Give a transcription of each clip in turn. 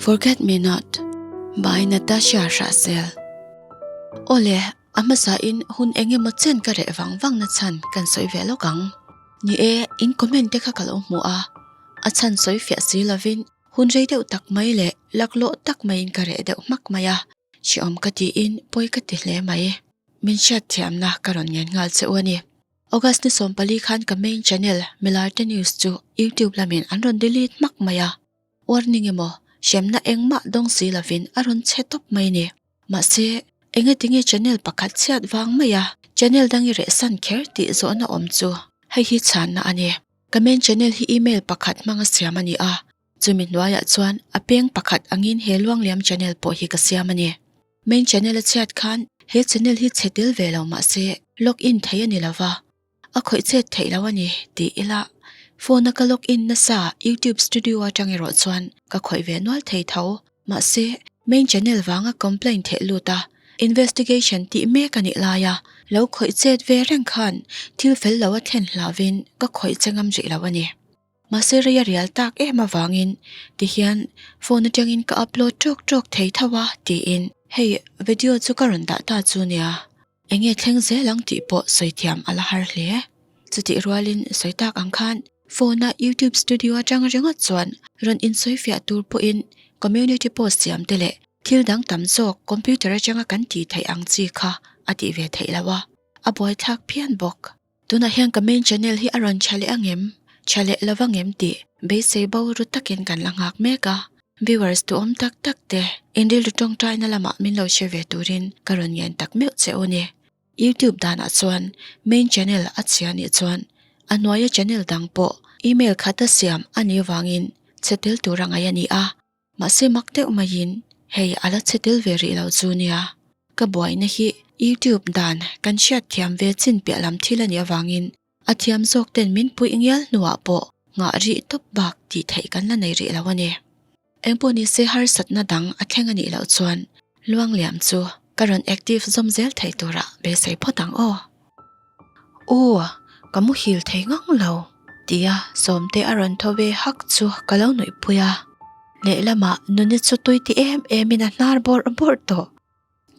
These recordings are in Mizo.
Forget Me Not by Natasha Hrahsel Awle, a hmasa in hun engemaw chen ka reh vang vang na chhan kan sawi ve lawk ang. Ni e, in comment te kha ka lo hmu a, a chhan sawi fiah si lovin hun rei deuh tak mai leh laklawh tak maiin ka reh deuh hmak mai a, hreawm ka tiin pawi ka ti hle mai. Min hriatthiamna ka rawn ngen nghal che u a ni. August ni 14 khan ka main channel Milarte News chu YouTube lamin an rawn delete hmak mai a, warning emaw hremna engmah dawng si lovin a rawn chhe tawp mai ni. Mahse, engatinge channel pakhat chhiat vang mai a channel dang i rehsan kher tih zawhna awm chu hei hi chhanna a ni. Ka main channel hi email pakhat hmanga siam a ni a, chumi hnuaiah chuan a peng pakhat angin he Luangliam channel pawh hi ka siam a ni. Main channel a chhiat khan he channel hi chhe tel ve lo mahse log in thei a ni lova, a khawih chet theih lo a ni tih ila phone a ka log in nasa YouTube studio atang erawh chuan ka khawih ve nual thei tho. Mahse main channel vanga complaint theh lut a investigation tih mek a nih laia lo khawih chet ve reng khan thil fel lo a thlen hlauhin ka khawih che ngam rih lo a ni. Mahse rei a rial tak em avangin tihian phone atangin ka upload tawk tawk thei tho a tiin hei video chu ka rawn dah ta chu nia. Enge thleng zel ang tih pawh sawi thiam a la har hle. Chutih rualin sawi tak ang khan phone a YouTube studio atang ringawt chuan rawn insawi fiah tur pawhin community post siam te leh thil dang tam zawk computer atanga kan tih theih ang chi kha a tih ve theih loh a, a buaithlak phian bawk. Tunah hian ka main channel hi a rawn tha leh angem? Tha leh lo vangem tih beisei bo ru takin kan la nghak mek a. Viewers duhawm tak tak te in rilru tawngtaina lamah min lo hre ve turin ka rawn ngen tak meuh che u ni. YouTube danah chuan main channel a chhia nih chuan a hnuaia channel dang pawh email khata siam a nih vangin chhe tel tur a ngaih a ni a. Mahse mak deuh maiin hei a la chhe tel ve rih lo chu nia. Ka buaina hi YouTube dan kan hriat thiam ve chin piah lam thil a nih avangin a thiam zawk ten min puih ngial hnuah pawh nghah rih tawp bak tih theih kan la nei rih lo a ni. Engpawh nise harsatna dang a thleng a nih loh chuan Luangliam chu ka rawn active zawm zel thei turah beisei phawt ang aw. Aw, ka muhil thei ngang lo, tia Sawmte a rawn thaw ve hak chu ka lo nuihpui a. Lehlamah nuni chu tui ti em emin a hnar bawrh bawrh tawh.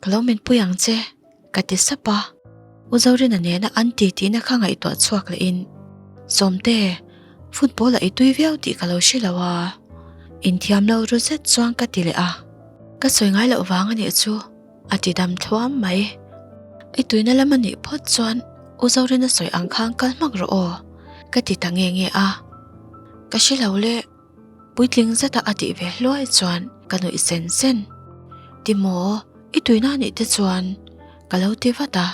Ka lo menpui ang che, ka ti sap a. U Zorina nena an ti tihna kha ngaihtuah chhuak lehin, Sawmte, football ah i tui viau tih ka lo hre lo a, inthiam lo ru zet chuan ka ti leh a. Ka sawi ngai loh vang a nih chu. A ti dam thluam mai. I tuina lam a nih phawt chuan U Zorina sawi ang khan kal hmak rawh aw, ka ti ta nge nge a. Ka hre lo le, puitling zeta a tih ve hluai chuan ka nuih sen sen. Ti maw, i tuina a nih te chuan ka lo ti vat a.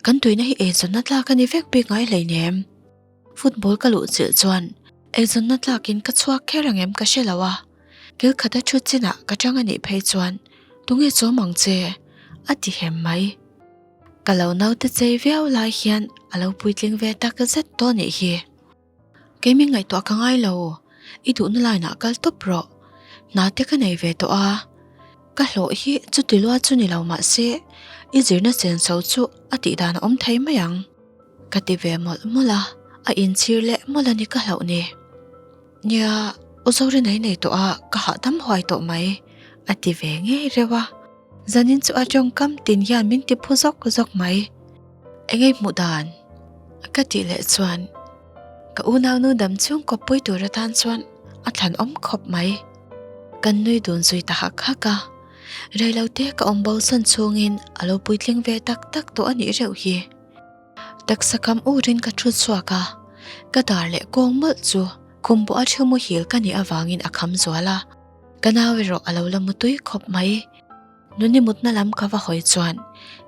Kan tuina hi eizawnna tlak a ni vek bik ngai hleinem. Football ka luh chilh chuan eizawnna tlakin ka chhuak kher ang em ka hre lo a. Kil khata thu chinah ka chang a nih phei chuan tunge chawm ang che? a ti hem mai. Ka lo naute chei viau lai hian a lo puitling ve tak zet tawh nih hi. Kei min ngaihtuah ka ngai lo, i duhna line ah kal tawp rawh. Hna te ka nei ve tawh a, ka hlawh hi chuti lua chu ni lo mahse i zirna senso chu a tih dan a awm thei mai ang. Ka ti ve mawlh mawlh a, a inchhir leh mawlh a ni ka hlauh ni. Nia, U Zorin ei nei tawh a, ka hahdam huai tawh mai, a ti ve ngei reuh a. Zanin chu a tawngkam tin hian min ti phu zawk zawk mai. Engei hmuh dan? Ka tih leh chuan ka unaunu dam chhung kawppui tur atan chuan a thlan awm khawp mai. Kan nui dun zui ta hak hak a, reilote ka awm bo sawn chhungin a lo puitling ve tak tak tawh a nih reuh hi. Taksa kam urin ka thu chhuak a, ka dar leh kawng mawlh chu khum pawh a thu muhil ka nih avangin a kham zual a, ka nau erawh a lo la mutui khawp mai. Nuni mutna lam ka va hawi chuan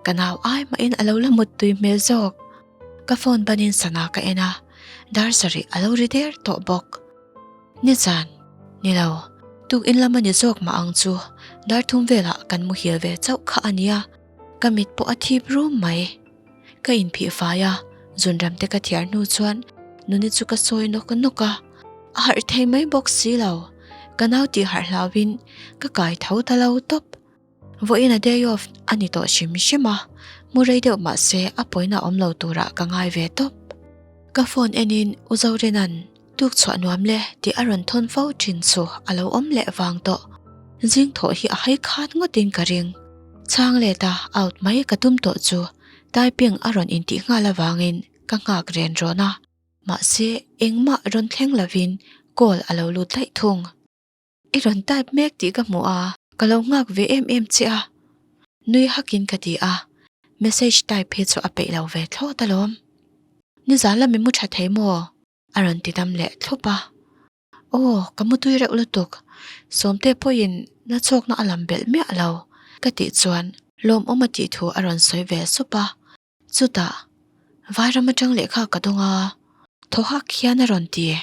ka nau ai mahin a lo la muttui hmel zawk. Ka phone banin sana ka en a, dar sarih a lo ri der tawh bawk. Nizan, ni lo, tukin lama ni zawk mah ang chu dar thum velah kan muhil ve chauh kha a nia. Ka mit pawh a thip rum mai. Ka inphih fai a, zunram te ka thiar hnu chuan nuni chu ka sawi nawk nawk a, a harh thei mai bawk si lo. Ka nau tih harh hlauhin ka kai tho ta lo tawp. Vawiin a day off a ni tawh hrim hrim a, mu rei deuh mah se a pawina awm lo turah ka ngai ve tawp. Ka phone enin U Zorena'n tuk chhuah nuam le tih a rawn thawn fo thin chu a lo awm leh vang tawh. Zing thawh hi a hai khat ngawtin ka ring. Chhang let a out mai ka tum tawh chu typing a rawn intih nghal avangin ka nghak ren rawn a, mahse engmah rawn thleng lovin call a lo lut daih thung. I rawn type mek tih ka hmu a, ka lo nghak ve em em che a. Nui hakin ka ti a, message type hi chu a peih lo ve thlawt alawm. Nizan lami mu tha thei maw? A rawn ti dam leh thlup a. Aw, ka mu tui reuh lutuk. Sawmte pawhin na chawkna a lam belh miah lo ka tih chuan lawmawm a tih thu a rawn sawi ve sup a. Chutah, Vairam atang lehkha ka dawng a, thaw hak hian a rawn ti.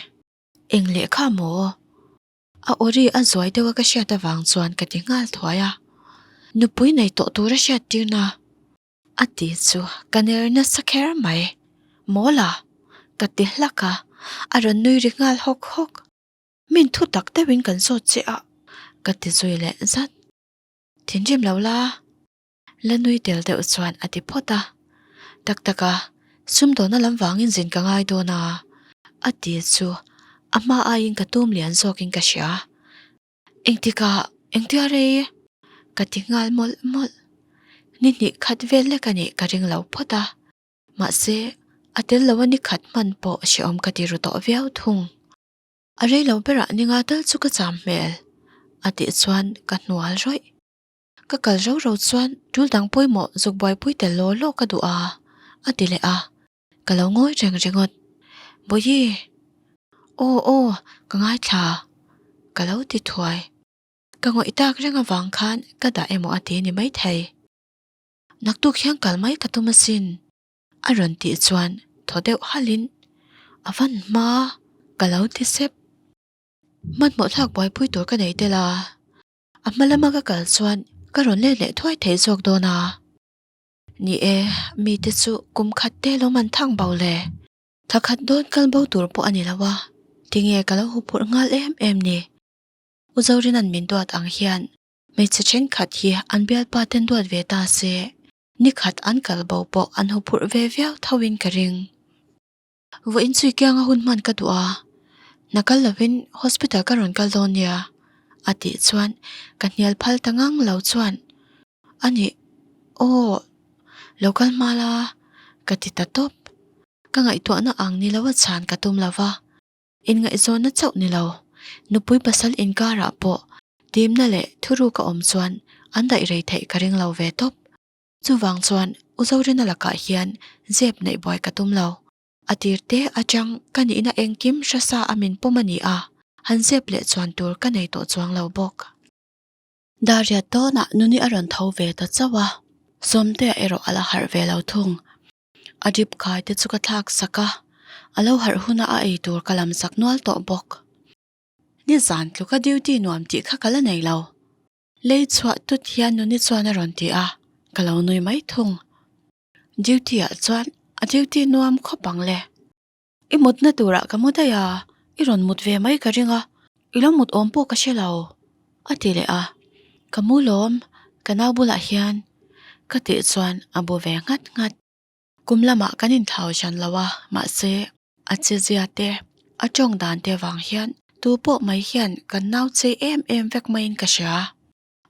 Eng lehkha maw? A awri a zuai deuh a ka hriat avang chuan ka ti nghal thuai a. Nupui nei tawh tur a hriat tirna. A ti chu ka ner nasa kher mai. Mawla! Ka ti hlak a, a rawn nui ri nghal hawk hawk. Min thu tak deuhin kan zawt che a, ka ti zui leh zat. Thinrim lo la? La nui tel deuh chuan a ti phawt a. Tak tak a, sumdawhna lam vangin zin ka ngai dawn a, a ti chu a hma aiin ka tum lian zawkin ka hria. Engtikah engtia rei? Ka ti nghal mawlh mawlh. Ni hnih khat vel lek a nih ka ring lo phawt a. Mahse, a tel lo a ni khat hman pawh hrehawm ka ti ru tawh viau thung. A rei lo berah ni nga tal chu ka cham hmel, a tih chuan ka hnual rawih. Ka kal rau rau chuan tul dang pawimawh zuk buaipui tel law law ka duh a, a ti leh a. Ka lo ngawi reng ringawt. Bawihi! Aw aw, ka ngaithla. Ka lo ti thuai. Ka ngawih tak reng avang khan ka dah emaw a ti ni maithei. Naktuk hian kal mai ka tum asin. A rawn tih chuan thaw deuh halhin, A van hma! Ka lo ti sep. Hmanhmawh thlak buaipui tur ka nei tel a. A hma lama ka kal chuan ka rawn let leh thuai thei zawk dawn a. Ni e, mite chu kum khat te lo man thang bo le. Thla khat dawn kal bo tur pawh a ni lo a, tinge ka lo huphurh nghal em em ni. U Zorina'n min duat ang hian hmeichhe thenkhat hi an bialpa ten duat ve ta se, ni khat an kal bo pawh an huphurh ve viau tho in ka ring. Vawiin chui kianga hun hman ka duh a, hna kal lovin hospital ka rawn kal dawn nia a tih chuan ka hnial phal ta ngang lo chuan a nih aw lo kal hma la ka ti ta tawp. Ka ngaihtuahna ang ni lo a chhan ka tum lo va, inngaihzawnna chauh ni lo, nupui pasal inkarah pawh timna leh thuruk a awm chuan an daih rei theih ka ring lo ve tawp. Chuvang chuan U Zorina lakah hian zep neih buai ka tum lo. A tir te atang ka nihna engkim hrasa a min pawm a ni a, han zep leh chuan tur ka nei tawh chuang lo bawk. Dariat dawnah Nuni a rawn tho ve ta chauh a, Sawmtea erawh a la harh ve lo thung. A drip khai te chu ka thlak sak a, a lo harh huna a ei tur ka lam sak nual tawh bawk. Nizan tluka duty nuam tih kha ka la nei lo. Lei chhuah tut hian Nuni chuan a rawn ti a, ka lo nui mai thung. Duty ah chuan a duty nuam khawp ang le. I mutna turah ka mu daih a, i rawn mut ve mai ka ring a, i lo mut awm pawh ka hre lo, a ti leh a. Ka mu lawm, ka nau bulah hian ka tih chuan a bu ve nghat nghat. Kum lamah kan inthlau hran lo a, mahse a chezia te, a tawng dan te vang hian tu pawh mai hian kan nau chei em em vek maiin ka hria.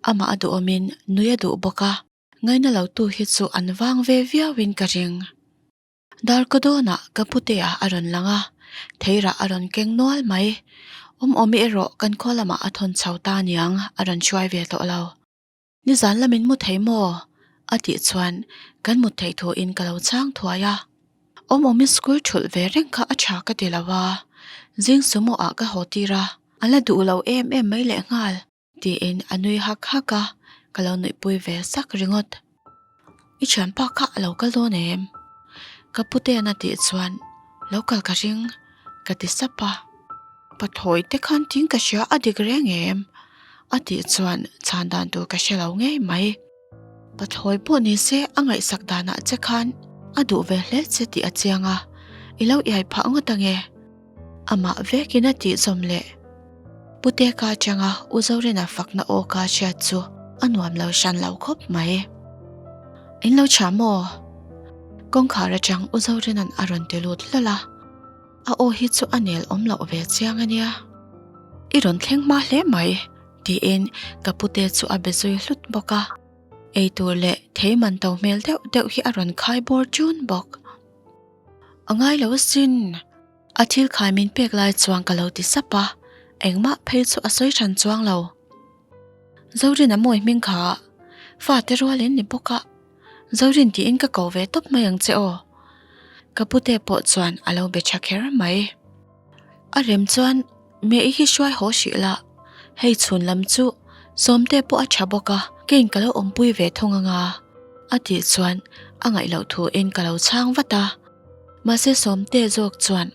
Amah a duhawmin nui a duh bawk a, ngaina lo tu hi chu an vang ve viauin ka ring. Darkawdawnah ka putea a rawn lang a, theirah a rawn keng nual mai. Awmawmi erawh kan khaw lamah a thawn chho ta niang a rawn hruai ve tawh lo. Nizan lamin mu thei maw? a tih chuan kan mut theih thu in ka lo chhang thuai a. Awmawmi school thulh ve reng kha a tha ka ti lo a, zing sumo ah ka haw tir a, a la duh lo em em mai lehnghal tiin a nui hak hak a, ka lo nuihpui ve sak ringawt. I thianpa kha a lo kal dawn em? Ka pute'n a tih chuan lo kal ka ring ka ti sap a. Pathawi te khan thing ka hria a dik reng em? A tih chuan chhan dan tur ka hre lo ngei mai. Pathawi pawh ni se a ngaihsak danah che khan a duh ve hle che tih a chiang a, i lo iai phah ngawt ange. Amah vekin a tih zawm leh. Pu Teka atanga U Zorina fakna aw ka hriat chu a nuam lo hran lo khawp mai. In lo chhah maw? Kawngkhar atang U Zorina'n a rawn ti lut hlawl a. A aw hi chu a nel awm loh ve chiang a nia. I rawn thleng hma hle mai. Tiin ka pute chu a be zui hlut bawk a. Eitur leh thei man to hmel deuh deuh hi a rawn khai bawr ṭun bawk. A ngai lo asin. A thil khai min pek lai chuan ka lo ti sap a, engmah phei chu a sawi hran chuang lo. Zorin a mawi hming kha fate rualin ni bawk a, Zorin tiin ka ko ve tawp mai ang che aw. Ka pute pawh chuan a lo be tha kher mai. A rem chuan Mei hi hruai haw hrih la, hei chhun lam chu Sawmte pawh a tha bawk a, keiin ka lo awmpui ve thung anga a tih chuan a ngaih loh thuin ka lo chhang vat a. Mahse Sawmte zawk chuan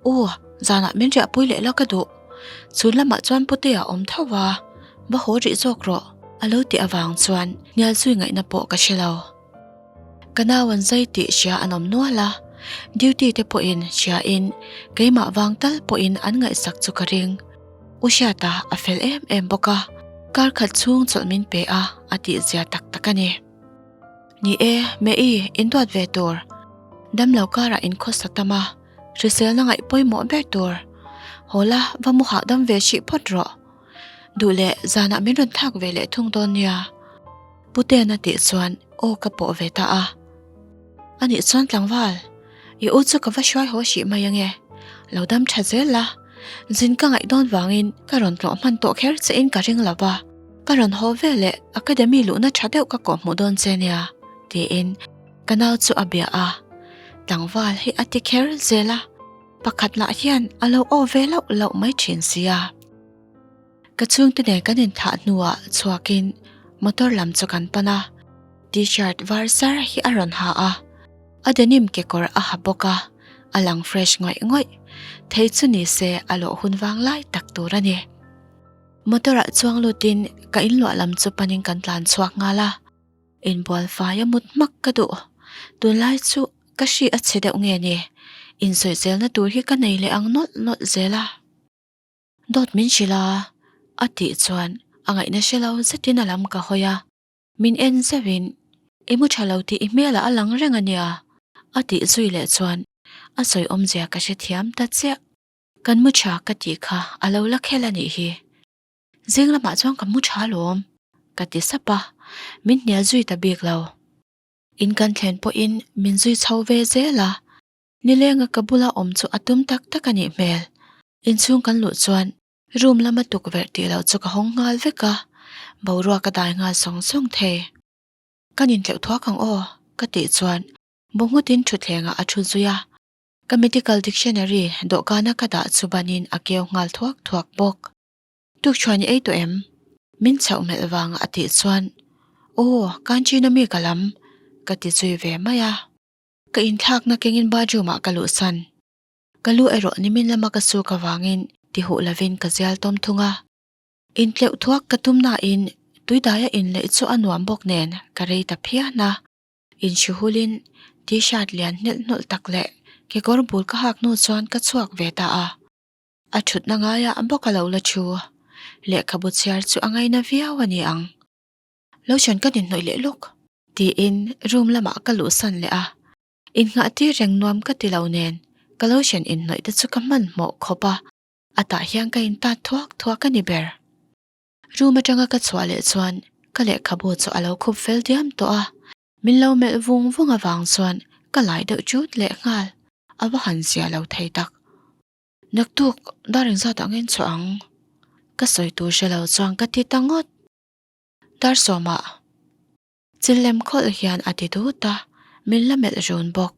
U, zanah min riahpui leh la ka duh, chhun lamah chuan Putea awm tho va, va haw rih zawk rawh a lo tih avang chuan hnial zui ngaihna pawh ka hre lo. Ka nau an zai tih hria an awm nual a, duty te pawhin hria in keimah vang tal pawhin an ngaihsak chu ka ring. U Hriata a fel em em bawk a, kar khat chhung chawlh min pe a, a tih zia tak tak a ni. Ni e, Mei, in duat ve tur. Damlo karah in khawsa tam a, hriselna ngaih pawimawh ber tur. Haw la, va mu hahdam ve hrih phawt rawh. Duh leh zanah min rawn thlak ve leh thung dawn nia. Puten a tih chuan aw ka pawh ve ta a. Anih chuan tlangval, i u chu ka va hruai haw hrih mai ange. Lo dam tha zel la, zin ka ngaih dawn vangin ka rawn tlawh hman tawh kher che in ka ring lo va, ka rawn haw ve leh academy luhna tha deuh ka kawh hmuh dawn che nia, tiin ka nau chu a bia a. Tlangval hi a ti kher zel a, pakhat lah hian a lo aw ve loh loh mai thin sia. Ka chhungte nen kan inthlah hnuah chhuakin motor lam chu kan pan a, t-shirt var sar hi a rawn ha a, a denim kekawr a ha bawk a, a lang fresh ngawih ngawih, thei chu ni se a lawh hun vang lai tak tur a ni. Motor ah chuang lutin ka inluah lam chu panin kan tlan chhuak nghal a, inbual fai a mut hmak ka duh, tunlai chu ka hri a chhe deuh nge ni, insawiselna tur hi ka nei leh ang nawlh nawlh zel a. Dawt min hrilh a, a tih chuan a ngaihna hre lo zetin a lam ka hawi a, min en zeuhin I mu tha lo tih i hmelah a lang reng a nia, a tih zui leh chuan a sawi awmzia ka hrethiam ta chiah. Kan mu tha ka tih kha a lo la khel a nih hi. Zing lamah chuan ka mu tha alawm, ka ti sap a, min hnial zui ta bik lo. In kan thlen pawhin min zui chho ve zel a, Nilenga ka bula awm chu a tum tak tak a nih hmel. Inchhung kan luh chuan room lama tukverh tih loh chu ka hawng nghal vek a, boruak a dai nghal sawng sawng thei. Kan intleuh thuak ang aw, ka tih chuan bu nghutin thutthlengah a thu zui a. Ka medical dictionary dawhkana ka dah chu banin a keu nghal thuak thuak bawk. Tukchhuan i ei tawh em? Min chhoh melh vanga a tih chuan Aw, Kanchina mi ka lam, ka ti zui ve mai a. Ka inthlakna kengin bathroom ah ka luhsan. Ka lu erawh nimin lama ka suk avangin ti huh lovin ka zial tawm thung a. Intleuh thuak ka tum nain tuidaia inleih chu a nuam bawk nen ka rei ta phian a. Inhruhulin t-shirt lian hnelh hnawlh tak leh kekawr bul ka hak hnu chuan ka chhuak ve ta a. A thutna ngaiah bawk a lo la thu. Lehkhabu chhiar chu a ngaina viau a ni ang. Lotion ka ninhnawih leh lawk. Tiin room lamah ka luhsan leh a, innghah tir reng nuam ka ti lo nen ka lotion inhnawih te chu ka hmanhmawh khawp a, a tah hian ka intat thuak thuak a ni ber. Room atanga ka chhuah leh chuan ka lehkhabu chu a lo khup fel diam tawh a, min lo melh vung vung avang chuan ka lai deuh chut leh nghal, a va han zia lo thei tak. Naktuk dar engzat ah nge chhuah ang? Ka sawi tur hre lo chuan ka ti ta ngawt. Dar sawmah chil lem khawlh hian a ti dut a, min la melh run bawk.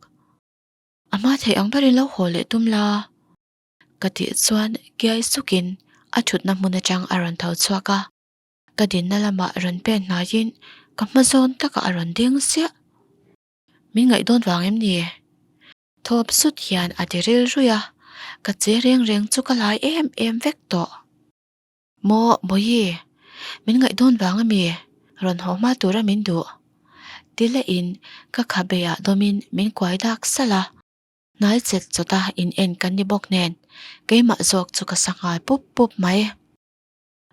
A hma theih ang berin lo haw leh tum la? Ka tih chuan kiai sukin a thutna hmun atang a rawn tho chhuak a, ka dinna lamah rawn pen hnaiin ka hma zawn takah a rawn ding siah. Min ngaih dawn vang em ni? Thawp sut hian a ti rilruih a, ka che reng reng chu ka lai em em vek tawh. Maw Bawihi, min ngaih dawn vang a mi? Rawn haw hma tura min duh. Ti leh in ka khabe ah dawmin min kuai dak salh a. Hnai chet chawt a in en kan ni bawk nen keimah zawk chu ka sa nghal pup pup mai.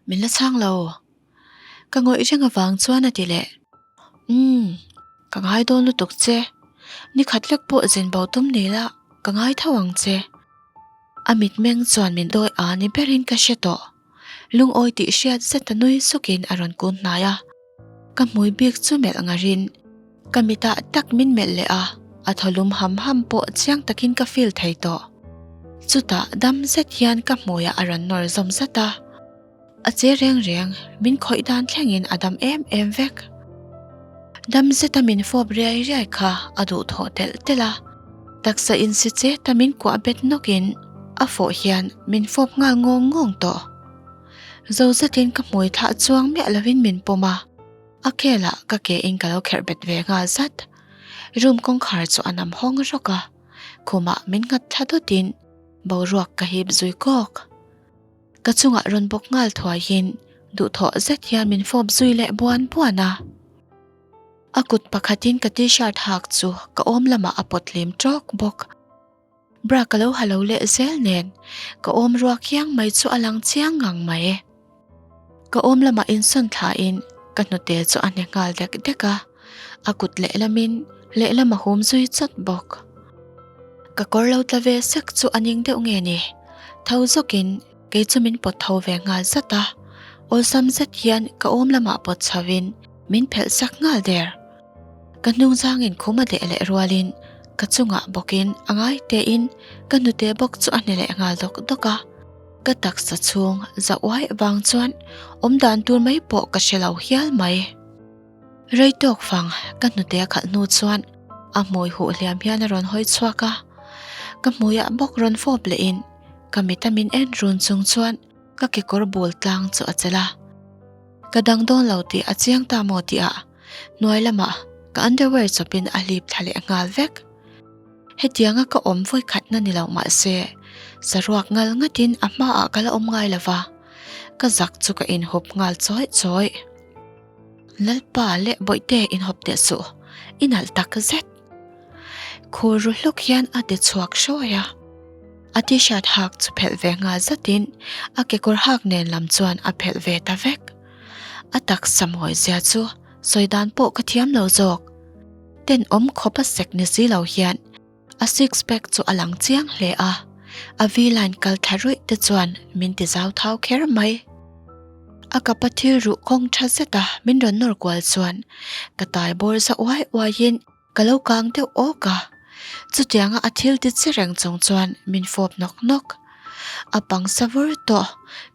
Min la chhang lo. Ka ngawih reng avang chuan a ti leh. Umm, ka ngai dawn lutuk che. Ni khat lek pawh zin bo tum ni la ka ngai tho ang che. A mitmeng chuan min dawi a ni berin ka hre tawh. Lungawi tih hriat zeta nui sukin a rawn kun hnai a. Ka hmui bik chu melh ngarin ka mitah tak min melh leh a, a thaw lum ham ham pawh chiang takin ka feel thei tawh. Chutah dam zet hian ka hmuiah a rawn nawr zawm zat a. A che reng reng, min khawih dan thlengin a dam em em vek. Dam zeta min fawp riai riai kha a duhthawh telh telh a, taksa insi cheta min kuah bet nawkin a fawh hian min fawp nghal ngawng ngawng tawh. Zo zetin ka hmui thlah chuang miah lovin min pawm a, a kelah ka ke in ka lo kherh bet ve nghal zat. Room kawngkhar chu a nam hawng rawk a, khumah min nghat thla dawtin boruak ka hip zui kawk. Ka chungah rawn bawk nghal thuaiin duhthawh zet hian min fawp zui leh buan buan a. A kut pakhatin ka t-shirt hak chu ka awm lamah a pawt hlim tawk bawk. Bra ka lo ha lo leh zel nen ka awm ruak hiang mai chu a lang chiang ngang mai. Ka awm lamah insawn thlain ka hnute chu a hne nghal dek dek a, a kut lehlamin lehlam a hum zui chawt bawk. Ka kawr lo tla ve sek chu a ning deuh nge ni? Tho zawkin kei chu min pawt tho ve nghal zat a, awlsam zet hian ka awm lamah pawt chhoin min phelh sak nghal der. Ka hnung zangin khum a deh leh rualin ka chungah bawkin a ngai tein ka hnute bawk chu a hne leh nghal dawk dawk a. Ka taksa chhung za uai vang chuan awm dan tur mai pawh ka hre lo hial mai. Rei tawk fang ka hnute a khalh hnu chuan a hmui huh hliam hian a rawn hawi chhuak a, ka hmuiah bawk rawn fawp lehin ka mita min en run chung chuan ka kekawr bul tlang chu a chelh a. Ka dang dawn lo tih a chiang ta maw tihah hnuai lamah ka underwear chawpin a hlip thla leh nghal vek. Hetianga ka awm vawi khatna ni lo mahse saruak ngal ngatin a hmaah ka la awm ngai lo va, ka zak chu ka inhup nghal chawih chawih. Lalpa leh Bawihte inhawp teh suh, i nalh tak zet. Khur ru hluk hian a ti chhuak hruai a. A t-shirt hak chu phelh ve nghal zatin a kekawr hak nen lam chuan a phelh ve ta vek. A taksa mawi zia chu sawi dan pawh ka thiam lo zawk. Tenawm khawp a sek ni si lo hian A six pack chu a lang chiang hle a, a V-line kal thla ruih te chuan min ti zau thau kher mai. A kapa thil ruh kawng tha zeta min rawn nawr kual chuan ka tai bawr za uai uaiin ka lo kang deuh awk a, chutianga a thil ti che reng chung chuan min fawp nawk nawk. A pang sa vur tawh,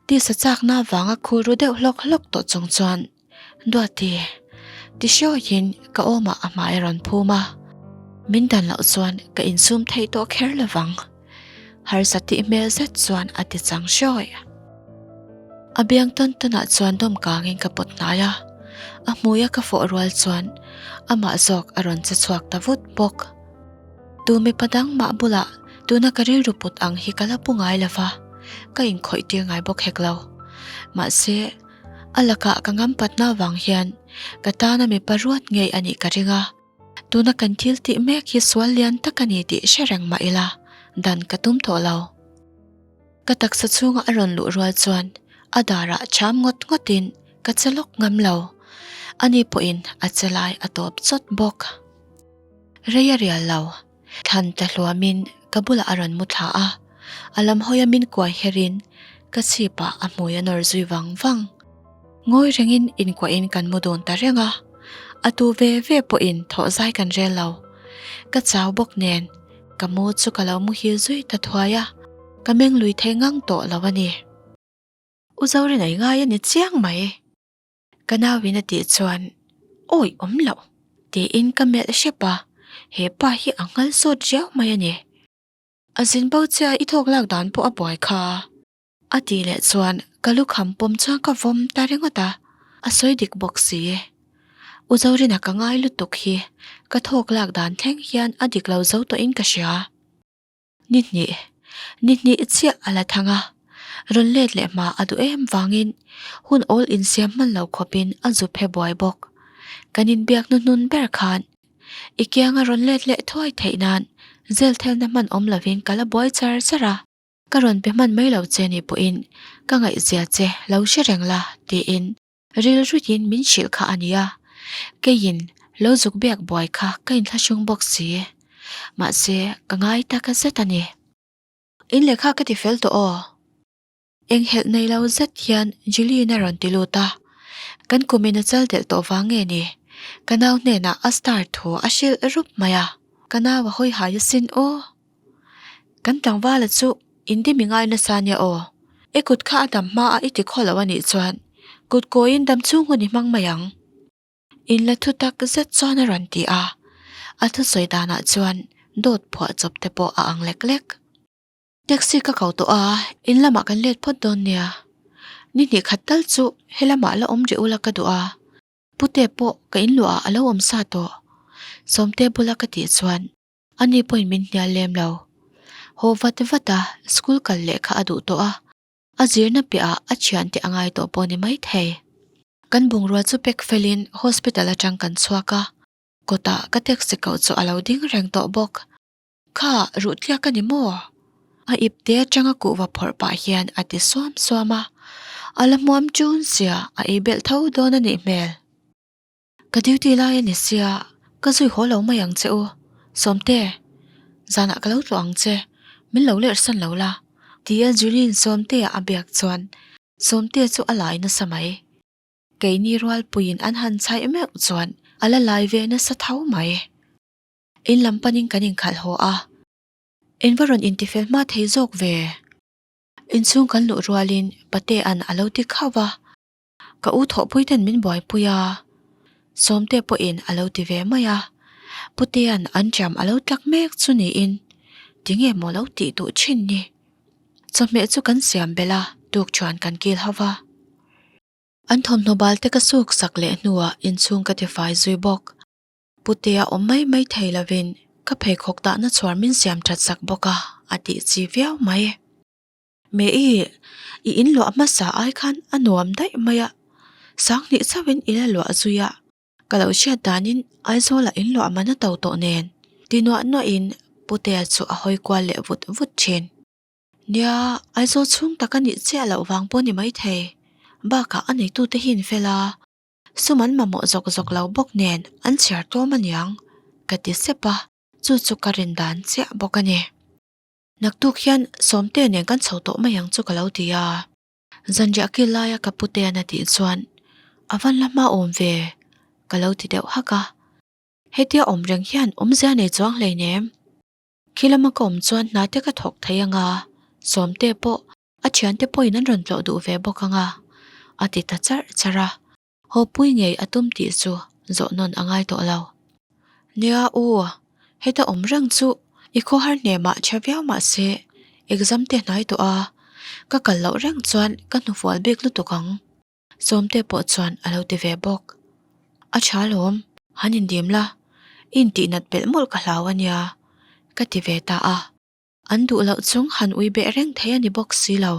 tisa chakna vanga khur ru deuh hlawk hlawk tawh chung chuan Duati, ti hriawiin ka awmah a hmai a rawn phum a, min dan loh chuan ka insum theih tawh kher lovang. Harsa tih hmel zet chuan a ti chang hriawi. A biang tawn tawnah chuan dawm kangin ka pawt hnai a, a hmuia ka fawh rual chuan amah zawk a rawn che chhuak ta vut bawk. Tu mipa dang mah bulah tuna ka rilru put ang hi ka la pu ngai lova, ka inkhawih tir ngai bawk hek lo. Mahse, A lakah ka ngampatna avang hian ka tana mipa ruat ngei a nih ka ring a, tuna kan thil tih mek hi sual lian tak a ni tih hre reng mah ila dan ka tum tawh lo. Ka taksa chhunga a rawn luh rual chuan a darah cham ngawt ngawtin ka che lawk ngam lo, ani pawhin a che lai a tawp chawt bawk. Rei a rial lo. Thlan tla hluamin ka bulah a rawn mu thla a, a lam hawia min kuai herin ka chhipah a hmui a nawr zui vang vang. Ngawi rengin inkuahin kan mu dawn ta reng a, a tu ve ve pawhin thawh zai kan rel lo. Ka chau bawk nen ka mu chu ka lo muhil zui ta thuai a, ka meng lui thei ngang tawh lo a ni. U Zorin a i ngai a ni chiang mai. Ka nauin a tih chuan, Awi awm loh, tiin ka melh hrep a, he pa hi a nghal sawt riau mai a ni. A zin bo che a i thawk lak dan pawh a buai kha. A tih leh chuan ka lukham pawm chuan ka vawm ta ringawt a, a sawi dik bawk si. U Zorina ka ngai lutuk hi ka thawk lak dan thleng hian a dik lo zo tawhin ka hria. Ni hnih, ni hnih chiah a la thang a, rawn let leh hma a duh em vangin hun awl insiam hman lo khawpin a zu phe buai bawk. Kan inbiak hnuhnun ber khan i kianga rawn let leh thuai theih nan zel thelna hman awm lovin ka la buai char char a, ka rawn pe hman mai lo che ni pawhin ka ngaihzia che lo hre reng la tiin Rilruiin min hrilh kha a nia, keiin lo zuk biak buai kha ka inthlahrung bawk si. Mahse, ka ngai tak zet a ni. In lehkha ka ti fel tawh aw. Enghelh nei lo zet hian Julie-in a rawn ti lut a, Kan kumin a chal delh tawh vang nge ni? Ka nau hnenah a star thu a hrilh rup mai a, ka nau a hawi hai asin aw. Kan tlangvala chu indimi ngai nasa nia aw. I kut kha a dam hma a i ti khaw lo a nih chuan kut kawiin dam chhung hun i hmang mai ang. In la thu tak zet chuan a rawn ti a, a thusawi danah chuan dawt phuah chawp te pawh a ang lek lek. Taxi ka ko tawh a, in lamah kan let phawt dawn nia. Ni hnih khat tal chu he lamah la awm rih ula ka duh a, pute pawh ka in luah ah a lo awm sa tawh. Sawmte bula ka tih chuan ani pawhin min hnial lem lo. Haw vat vat a, school kal leh kha a duh tawh a, a zirna piahah a thiante a ngai tawh pawh ni maithei. Kan bungrua chu pack felin hospital atang kan chhuak a, kawtah ka taxi koh chu a lo ding reng tawh bawk. Kha ruh tliak a ni maw? A ip te atanga kuhva phawrh pah hian a ti suam suam a, a la hmuam chun sia a ei belh tho dawn a nih hmel. Ka duty lai a ni sia, ka zui haw lo mai ang che u. Sawmte, zanah ka lo tlawh ang che, min lo lerh san lo la, tia Julie-in Sawmtea a biak chuan Sawmtea chu a lai nasa mai. Keini rualpuiin an han chhaih meuh chuan a la lai ve nasa tho mai. In lam panin kan inkhalh haw a, in va rawn intifel hma thei zawk ve. Inchhung kan luh rualin Patea'n a lo ti khauh va, ka u thawhpui ten min buaipui a, Sawmte pawhin a lo ti ve mai a, Putea'n an ṭiam a lo tlak mek chu niin tinge maw lo tih duh ṭhin ni. Chawhmeh chu kan siam belh a, tukṭhuan kan kil ho va. An thawmhnaw bal te ka suk sak leh hnuah inchhung ka tifai zui bawk. Putea awm mai mai thei lovin ka pheikhawk dahna chhuar min siam that sak bawk a, a tih chi viau mai. Me i, i in luah hmasa ai khan a nuam daih mai a, sanghnih chauhin i la luah zui a, ka lo hriat danin Aizawlah in luah man a to tawh nen, ti nuah nuahin Putea chu a hawi kual leh vut vut thin. Nia, Aizawl chhung tak a nih chiah loh vang pawh ni maithei, bakah a neitute hi in fel a, Sum an mamawh zawk zawk lo bawk nen an chhiar tlawm aniang ka ti sep a, chu chu ka rin dan chiah bawk a ni. Naktuk hian Sawmte nen kan chho tawh mai ang chu ka lo ti a, zanriah kil laia ka putean a tih chuan a van la hma awm ve ka lo ti deuh hak a, hetia awm reng hian awmzia nei chuang hleinem. Khi lama ka awm chuan hna te ka thawk thei anga Sawmte pawh A thiante pawhin an rawn tlawh duh ve bawk ang a, a ti ta charh charh a. Hawpui ngei a tum tih chu zawh nawn a ngai tawh lo. Nia u, heta awm reng chu i khawhar hnemah tha viau mah se, exam te hnai tawh a, ka kal loh reng chuan ka hnufual bik lutuk ang. Sawmte pawh chuan a lo ti ve bawk. A tha lawm, han indim la, i intihnat belh mawlh ka hlau a nia, ka ti ve ta a. An duh loh chung han ui beh reng thei a ni bawk si lo.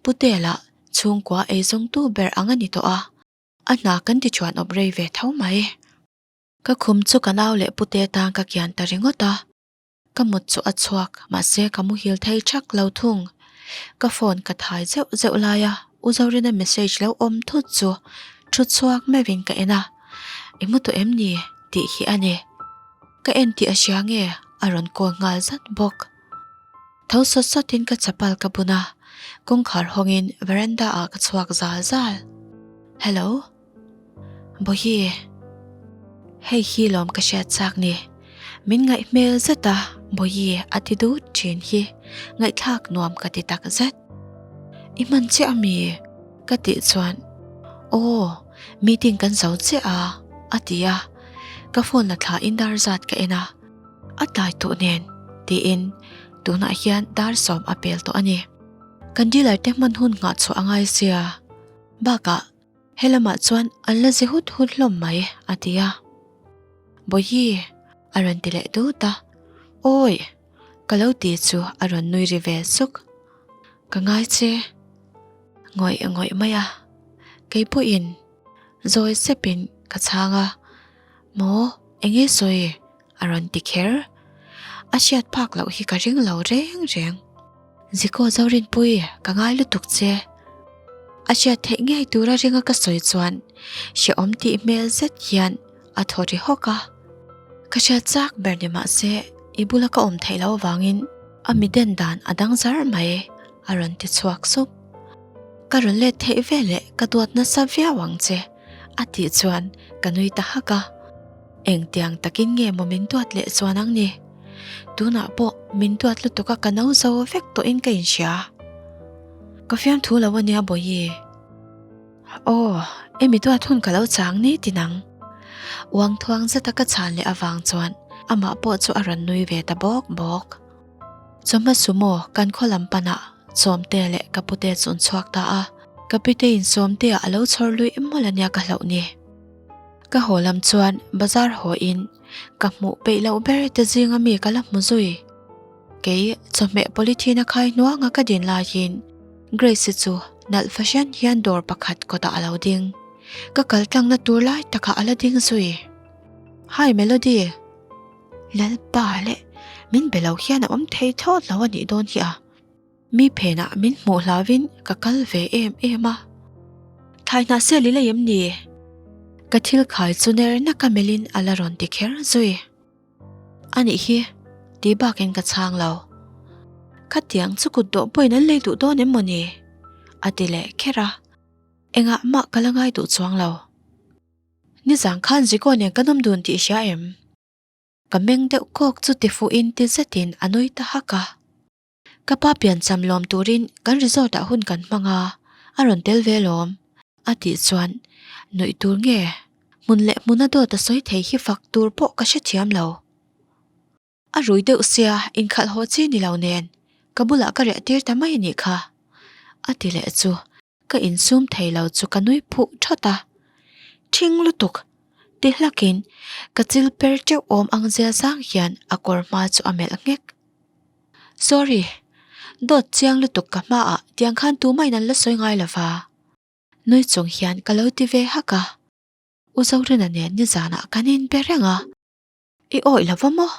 Putela chhungkua eizawngtu ber ang a ni tawh a, a hna kan ti chuan awp rei ve tho mai. Ka khum chu ka nau leh Pute tan ka kian ta ringawt a, ka mut chu a chhuak mahse ka muhil thei thak lo thung. Ka phone ka thai zeuh zeuh lai a, U Zorina message lo awm thut chu thu chhuak meuhin ka en a, I mu tawh em ni? tih hi a ni. Ka en tih a hria nge a rawn call nghal zat bawk. Tho sawt sawtin ka chapal ka bun a, kawngkhar hawngin veranda ah ka chhuak zal zal. Hello. Bawihi. Hei hi lawm ka hriat chak ni. Min ngaih hmel zet a Bawihi a ti dut thin hi ngaihthlak nuam ka ti tak zet. I hman chiah ami? Ka tih chuan Aw, meeting kan zo chiah a, a ti a. Ka phone la thla in dar zat ka en a, a tlai tawh nen tiin tunah hian dar sawm a pel tawh a ni. Kan dealer te hman hun nghah chhuah a ngai sia, bakah helamah chuan an la zi hut hut hlawm mai a ti a. Bawihi a rawn ti leh dut a, Awi! Ka lo ti chu a rawn nui ri ve suk. Ka ngai che. Ngawih ngawih mai a, kei pawhin zawi sepin ka chhang a, Maw, eng nge sawi? a rawn ti kher. A hriat phak loh hi ka ring lo reng reng. Ziko Zorinpui, ka ngai lutuk che. A hriat theih ngei tura ringa ka sawi chuan hrehawm tih hmel zet hian a thaw ri hawk a. Ka hriat chak ber ni mah se i bula ka awm theih loh avangin a mi den dan a dang zar mai a rawn ti chhuak sup. Ka rawn let theih veleh ka duat nasa viau ang che, a tih chuan ka nui ta hak a. Engtiang takin nge maw min duat leh chuan ang ni? Tunah pawh min duat lutuk a ka no zo vek tawhin ka inhria. Ka fiamthu lo ania Bawihi. Aw, emi duat hun ka lo chang ni ti nang. Uang thuang zeta ka chhan leh avang chuan amah pawh chu a rawn nui ve ta bawk bawk. Chawhma sumo kan khaw lam panah Sawmte leh ka pute chu an chhuak ta a, ka pitein Sawmtea a lo chhawr lui mawlh ania ka hlauh ni. Ka haw lam chuan bazar haw in ka hmuh peih loh ber te zinga mi ka la hmu zui. Kei chawhmeh polythene a khai hnuanga ka din laiin Grace-i chu nalh fahrian hian dawr pakhat kawtah a lo ding. Ka kal tlangna tur lai takah a la ding zui. Hi Melody! Lalpa leh min be lo hian a awm thei thlawt lo a nih dawn hi a. Mi phenah min hmuh hlauvin ka kal ve em em a. Thai hnah sel i lei em ni? Ka thil khai chu ner naka melhin a la rawn ti kher zui. A nih hi, tih bakin ka chhang lo. Khatiang chu kut dawh pawhin an lei duh dawn em maw ni? A ti leh kher a. Engah mah ka la ngai duh chuang lo. Nizan khan Ziko nen kan awm dun tih i hria em? Ka meng deuh kawk chu tifuhin ti zetin a nui ta hak a. Ka pa piancham lawm turin kan resort ah hun kan hmang a, a rawn tel ve lawm, a tih chuan nuih tur nge hmun leh hmuna dawt a sawi thei hi fak tur pawh ka hrethiam lo. A rui deuh sia inkhalh haw chi ni lo nen ka bulah ka riah tir ta mai a nih kha, a ti leh chu Ka insum thei lo chu ka nui phuh thawt a, Thing lutuk! ti hlakin ka chil per teuh awm ang zia zang hian a kawr hma chu a melh nghek. Sorry, dawt chiang lutuk ka hmaah tiang khan tumahin an la sawi ngai lo va. Nui chung hian ka lo ti ve hak a, U Zorina nen nizanah kan inbe reng a, I awih lo va maw?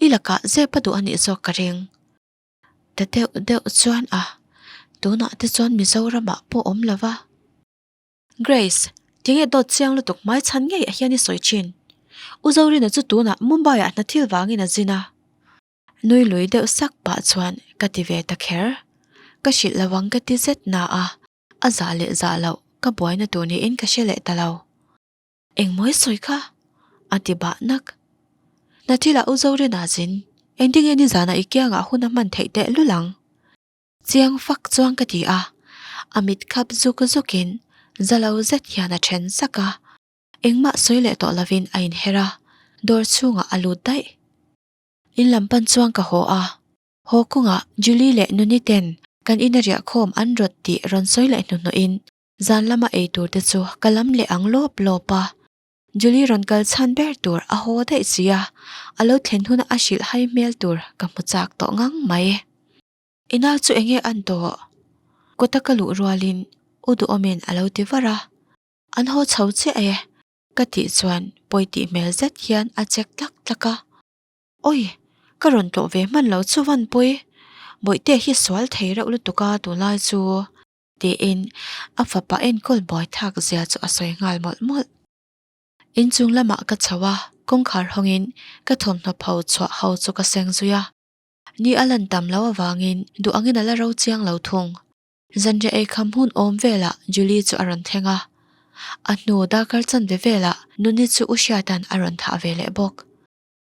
I lakah zep a duh a nih zawk ka ring. Ta deuh deuh chuan a, tunah te chuan Mizoramah pawh awm lo va. Grace, tinge dawt chiang lutuk hmai chhan ngei a hian i sawi thin? U Zorina chu tunah Mumbai-ah hna thil vangin a zin a. Nui lui deuh sak pah chuan ka ti ve ta kher. Ka hrilh lo ang ka ti zet na a, a zah leh zah loh ka buaina tur niin ka hre leh ta lo. Engmawi sawi kha? a ti bah nak. Hna thilah U Zorina zin, engtin nge nizanah i kiangah hun a hman theih teh lul ang? Chiang fak chuan ka ti a, a mit khap zuk zukin za lo zet hian a then sak a, engmah sawi leh tawh lovin a inher a, dawr chhungah a lut daih. In lam pan chuan ka haw a, haw kawngah Julie leh Nuni ten kan ina riahkhawm an rawt tih rawn sawi leh hnuhnawhin Zan lama ei tur te chu ka lam leh ang lawp lawp a, Julie rawn kal chhan ber tur a haw daih si a, a lo thlen huna a hrilh hai hmel tur ka hmu chak tawh ngang mai. I nau chu enge an tawh? Kawta ka luh rualin U Duhawmin a lo ti var a, An haw chho chiah e, ka tih chuan pawi tih hmel zet hian a chek tlak tlak a. Awi! Ka rawn tlawh ve hman lo chu Vanpui, Bawihtea hi sual thei reuh lutuk a tunlai chu. Tiin a fapa enkawl buai thlak zia chu a sawi nghal mawlh mawlh. Inchung lamah ka chho a, kawngkhar hawngin ka thawmhnaw pho chhuah ho chu ka seng zui a. Ni a lan tam lo avangin duh angin a la ro chiang lo thung. Zanriah ei kham hun awm velah Julie chu a rawn thleng a. A hnu darkar chanve velah Nuni chu U Hriata'n a rawn thah ve leh bawk.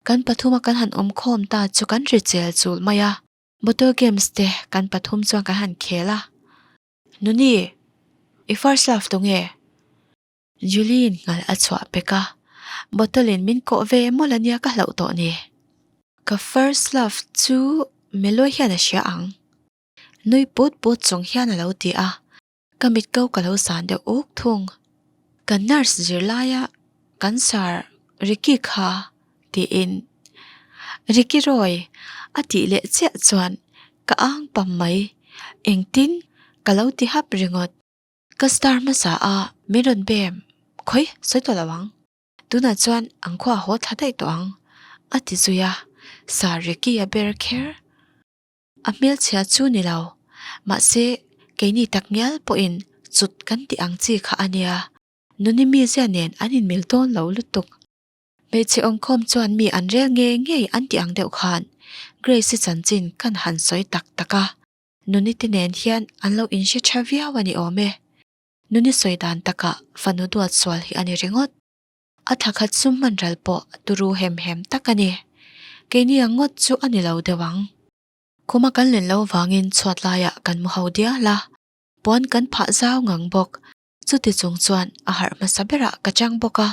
Kan pathuma kan han awm khawm ta chu kan ri chel chul mai a. Bottle games te kan pathum chuan kan han khel a. Nuni, i first love tu nge? Julie-in nghal a chhuah pek a, bottle in min kawh ve mawlh a nia ka hlauh tawh ni. Ka first love chu Melo hian a hria ang. Nui put put chung hian a lo ti a, Ka mit ko ka lo san deuh uk thung. Kan nurse zirlaia kan sir Ricky kha tiin Ricky Roy a tih leh chiah chuan ka ang pam mai. Engtin ka lo ti hap ringawt. Ka star hmasa a min rawn bem khawi sawi tawh lo ang. Tunah chuan ang khua a haw thla daih tawh ang a ti zui a, Sir Ricky a ber kher. A hmelchhia chu ni lo, mahse keini tak ngial pawhin chut kan tih ang chi kha a nia. Nuni mizia nen an inmil dawn lo lutuk. Hmeichhe awmkhawm chuan mi an rel ngei ngei an tih ang deuh khan Grace-i chanchin kan han sawi tak tak a. Nuni te nen hian an lo inhre tha viau a ni awm e. Nuni sawi dan takah fanu duat sual hi a ni ringawt. A thla khat sum hman ral pawh turu hem hem tak a ni. Keini ang ngawt chu a ni lo deuh ang. Khuma kan len lo vangin chhuat laiah kan mu ho dial a, puan kan phah zau ngang bawk. Chuti chung chuan a harh hmasa berah ka chang bawk a.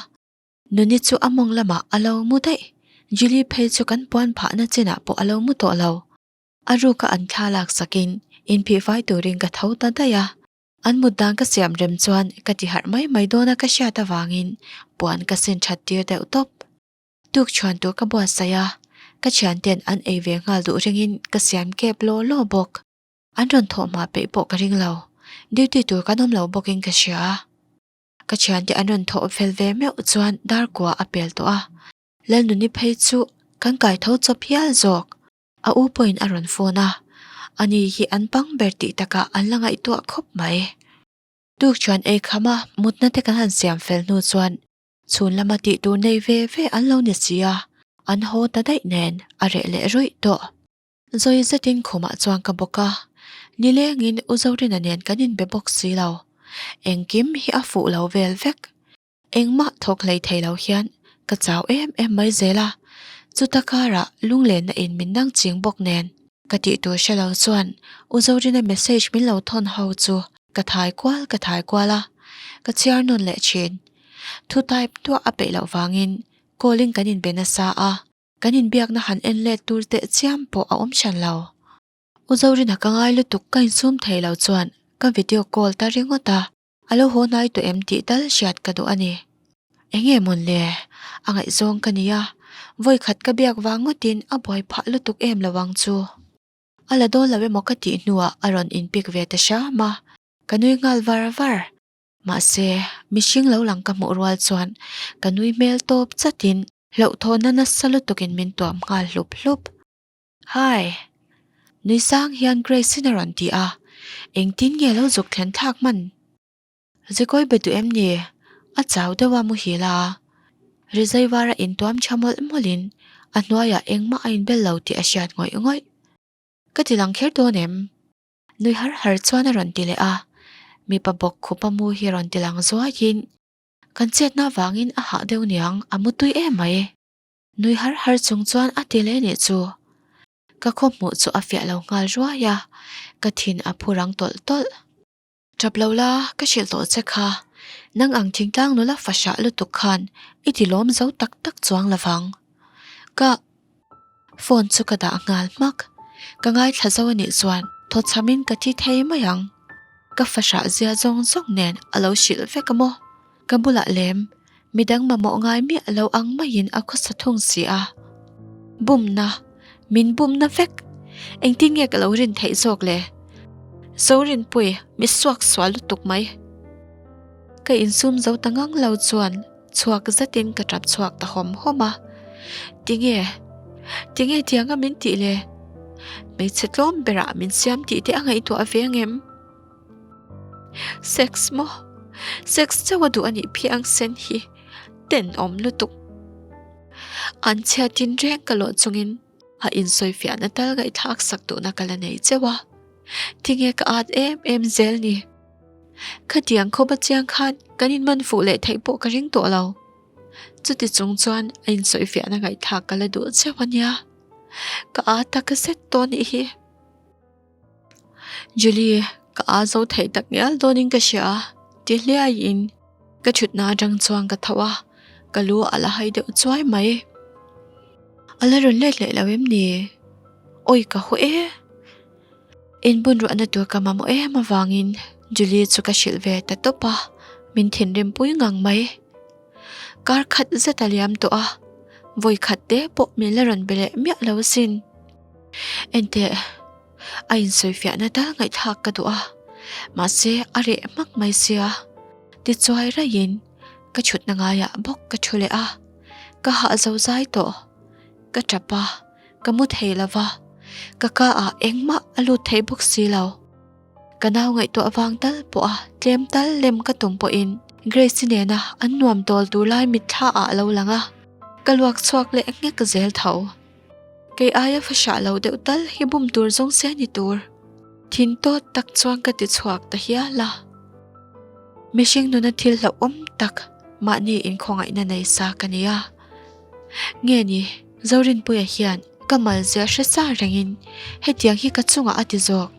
Nuni chu a mawng lamah a lo mu daih. Julie phei chu kan puan phahna chinah pawh a lo mu tawh lo. A ruka an thla lak sakin inphihfai turin ka tho ta daih a. An mut dan ka siam rem chuan ka ti harh mai mai dawn a ka hriat avangin puan ka sin that tir deuh tawp. Tuk chhuan tur ka buatsaih a, ka thianten an ei ve nghal duh ringin ka siam kep law law bawk. An rawn thawh hma peih pawh ka ring lo, duty tur kan awm lo bawkin ka hria. Ka thiante an rawn thawh fel ve meuh chuan dar kua a pel tawh a, Lalnuni phei chu kan kai tho chawp hial zawk. A u pawhin a rawn phone a, ani hi an pang ber tih takah an la ngaihtuah khawp mai. Tuk chuan ei kham a, mutna te kan han siam fel hnu chuan chhun lama tih tur nei ve ve an lo ni si a, an haw ta daih nen a reh leh ruih tawh. Zawi zetin khumah chuan ka bawk a, nilengin U Zorina nen kan inbe bawk si lo. Engkim hi a fuh lo vel vek. Engmah thawk hlei thei lo hian ka chau em em mai zel a, chuta karah lunglenna in min dang ching bawk nen ka tih tur hre lo chuan U Zorina message min lo thawn ho chu ka thai kual ka thai kual a, ka chhiar nawn leh thin. Thu type duah a peih loh vangin call in kan inbe nasa a, kan inbiakna han en let tur teh chiam pawh a awm hran lo. U Zorina ka ngai lutuk ka insum thei lo chuan ka video call ta ringawt a. A lo haw hnai tawh em tih tal hriat ka duh a ni. Enge mawn le? A ngaihzawng ka nia, vawi khat ka biak vang ngawtin a buai phah lutuk em lo ang chu. A la dawn lo emaw ka tih hnuah a rawn inpik ve ta hram a, ka nui nghal var var. Mahse, mihring lo lang ka hmuh rual chuan ka nui hmel tawp chatin hlauhthawhna nasa lutukin min tuam nghal hlup hlup. Hi! Nui sang hian Grace-in a rawn ti a, engtin nge lo zuk thlen thlak hman? Zikawi be duh em ni? A chau deuh a muhil a, rizai var a intuam tha mawlh mawlhin a hnuaiah engmah a inbel lo tih a hriat ngawih ngawih. Ka ti lang kher dawn em? Nui har har chuan a rawn ti leh a, mipa bawk khupa mu hi rawn ti lang zuaiin kan chetna avangin a hah deuh niang a mutui em mai. Nui har har chung chuan a ti leh nih chu. Ka khaw hmuh chu a fiah lo nghal ruai a, ka thin a phu rang tawlh tawlh. Tap lo la, ka hrilh tawh che kha. Nang ang thingtlang nula fa hrah lutuk khan i ti lawm zo tak tak chuang lo vang. Ka phone chu ka dah nghal hmak. Ka ngaithla zo anih chuan thawchhamin ka thi thei mai ang. Ka fa hrah zia zawng zawng nen a lo hrilh vek a maw? Ka bulah lem, midang mamawh ngai miah lo ang maiin a khawsa thung si a. Bumna, min bumna vek! Engtin nge ka lo rin theih zawk le? Zorinpui, mi suak sual lutuk mai. Ka insum zo ta ngang lo chuan chhuak zetin ka tap chhuak ta hawm hawm a. Tinge? Tinge tianga min tih le? Hmeichhe tlawm berah min siam tih te a ngaihtuah ve ang em? Sex maw? Sex chauh a duh a nih phiang sen hi tenawm lutuk. An chhiatin reng ka lawh chungin a insawifiahna tal ngaihthlak sak duhna ka la nei chauh a. Tinge ka at em em zel ni? Khatiang khawpa chiang khan kan inman fuh leh theih pawh ka ring tawh lo. Chuti chung chuan a insawifiahna ngaihthlak ka la duh chauh a nia. Ka at tak zet tawh nih hi. Julie, ka aa zo theih tak ngial dawnin ka hria a, ti hliaiin ka thutna atang chuan ka tho a, ka lu a la hai deuh chuai mai. A la rawn let leh lo em ni? Awi ka haw e! Inbun ruahna tur ka mamawh em avangin Julie chu ka hrilh ve ta tawp a, min thinrim pui ngang mai. Kar khat zet a liam tawh a, vawi khat te pawh min la rawn be leh miah lo asin. Enteh, a insawifiahna tal ngaihthlak ka duh a, mahse a reh hmak mai sia. Tichuai raihin ka chhutna ngaiah bawk ka thu leh a, ka hah zo zai tawh. Ka tap a, ka mu thei lo va, ka ka ah engmah a lut thei bawk si lo. Ka nau ngaihtuah vang tal pawh a tlem tal lem ka tum pawhin Grace-i nena an nuam tawl tur lai mitthla ah a lo lang a, ka luak chhuak leh nghek zel tho. Kei aia fa hrah lo deuh tal hi bum tur zawng se ni tur. Thin tawt tak chuan ka ti chhuak ta hial a. Mihring nuna thil hlauhawm tak mahni inkhawngaihna nei sa ka ni a. Nge ni, Zorinpuia hian ka mal zia hre sa rengin hetiang hi ka chungah a ti zawk.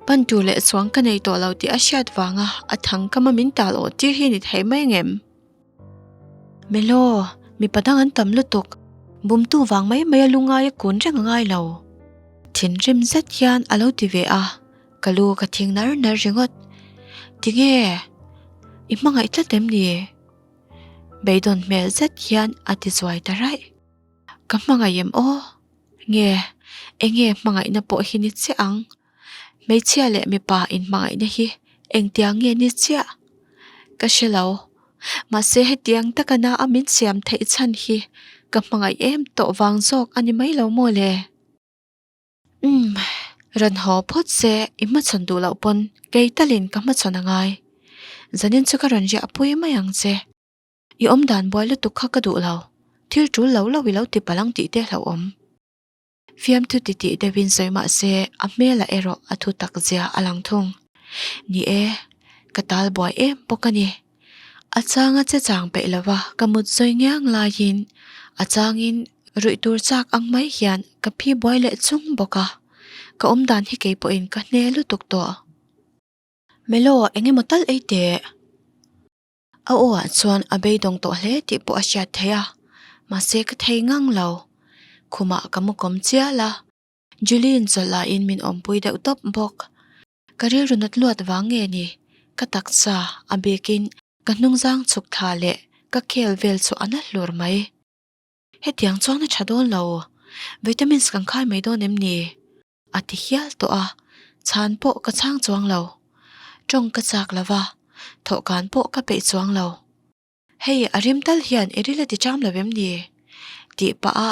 Pan tur leh chuang ka nei tawh lo tih a hriat vanga a thang kama min tal awh tir hi ni thei mai ngem? Melo, mipa dang an tam lutuk, bumtu vang mai mai a lungai a kun reng a ngai lo. Thinrim zet hian a lo ti ve a, ka lu ka thing nar nar ringawt. Tinge? I hmangaih tlat em ni? Beidawn hmel zet hian a ti zuai ta raih. Ka hmangaih em aw? Nge, enge hmangaihna pawh hi ni chiah ang? Hmeichhia leh mipa inhmangaihna hi engtiang nge ni chiah? Ka hre lo. Mahse hetiang taka na a min siam theih chhan hi ka hmangaih em tawh vang zawk a ni mai lo maw le? Umm, rawn haw phawt se i hmachhawn duh loh pawn kei talin ka hmachhawn a ngai. Zanin chu ka rawn riah pui mai ang che. I awm dan buai lutuk kha ka duh lo, thil tul lo lo i lo ti palh ang tih te hlauhawm. Fiamthu titih deuhin sawi mah se a hmelah erawh a thu tak zia a lang thung. Ni e, ka tal buai em bawk a ni. A changa che chang peih lova ka mut zawi ngiang laiin a changin ruih tur chak ang mai hian ka phi buai leh chung bawk a, ka awm dan hi kei pawhin ka hne lutuk tawh. Melo, eng emaw tal ei teh. A aw ah chuan a beidawng tawh hle tih pawh a hriat theih a, mahse ka thei ngang lo. Khumah ka mu kawm chial a, Julie-in chawlh ah in min awmpui deuh tawp bawk. Ka rilru nat luat vang nge ni, ka taksa a bikin ka hnungzang chhuk thla leh ka khel vel chu a na hlur mai. Hetiang chuan a tha dawn lo, vitamins kan khai mai dawn em ni? A ti hial tawh a, chhan pawh ka chhang chuang lo. Tawng ka chak lo va, thawhkan pawh ka peih chuang lo. Hei a rim tal hian i ril a ti cham lo em ni? Tih pah a,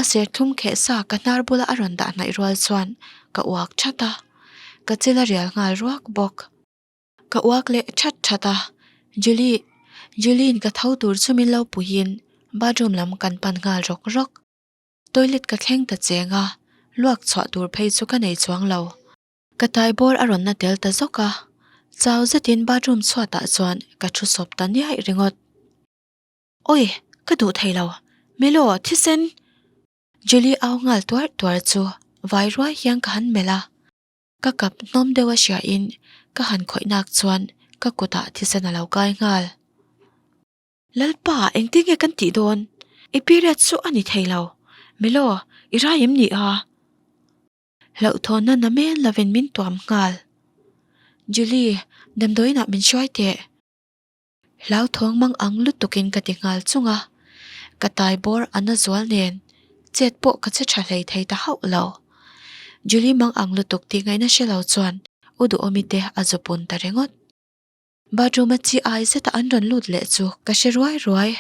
a serthlum kheh sa ka hnar bula a rawn dah hnaih rual chuan ka uak that a, ka chil a rial nghal ruak bawk. Ka uak leh that that a, Julie, Julie-in ka tho tur chu min lo puiin bathroom lam kan pan nghal rawk rawk. Toilet ka thleng ta cheng a, luak chhuah tur phei chu ka nei chuang lo. Ka tai bawr a rawn na tel ta zawk a, chau zetin bathroom chhuatah chuan ka thu sawp ta niaih ringawt. Awi, ka duh thei lo, Melo, thisen! Julie au nghal tuar tuar chu vai ruai hian ka han melh a, ka kap hnawm deuh a hriain ka han khawih nak chuan ka kutah thisen a lo kai nghal. Lalpa, engtin nge kan tih dawn? I period chu a ni thei lo. Melo, i rai em ni a? Hlauhthawnna na men lovin min tuam nghal. Julie, damdawiinah min hruai teh. Hlauthawng mang ang lutukin ka ti nghal chung a. Ka tai bawr a na zual nen, chet pawh ka che tha hlei thei ta hauh lo. Julie mang ang lutuk tih ngaihna hre lo chuan u duhawmi te a zupun ta ringawt. Bathroom a chi ai zeta an rawn lut leh chu ka hre ruai ruai,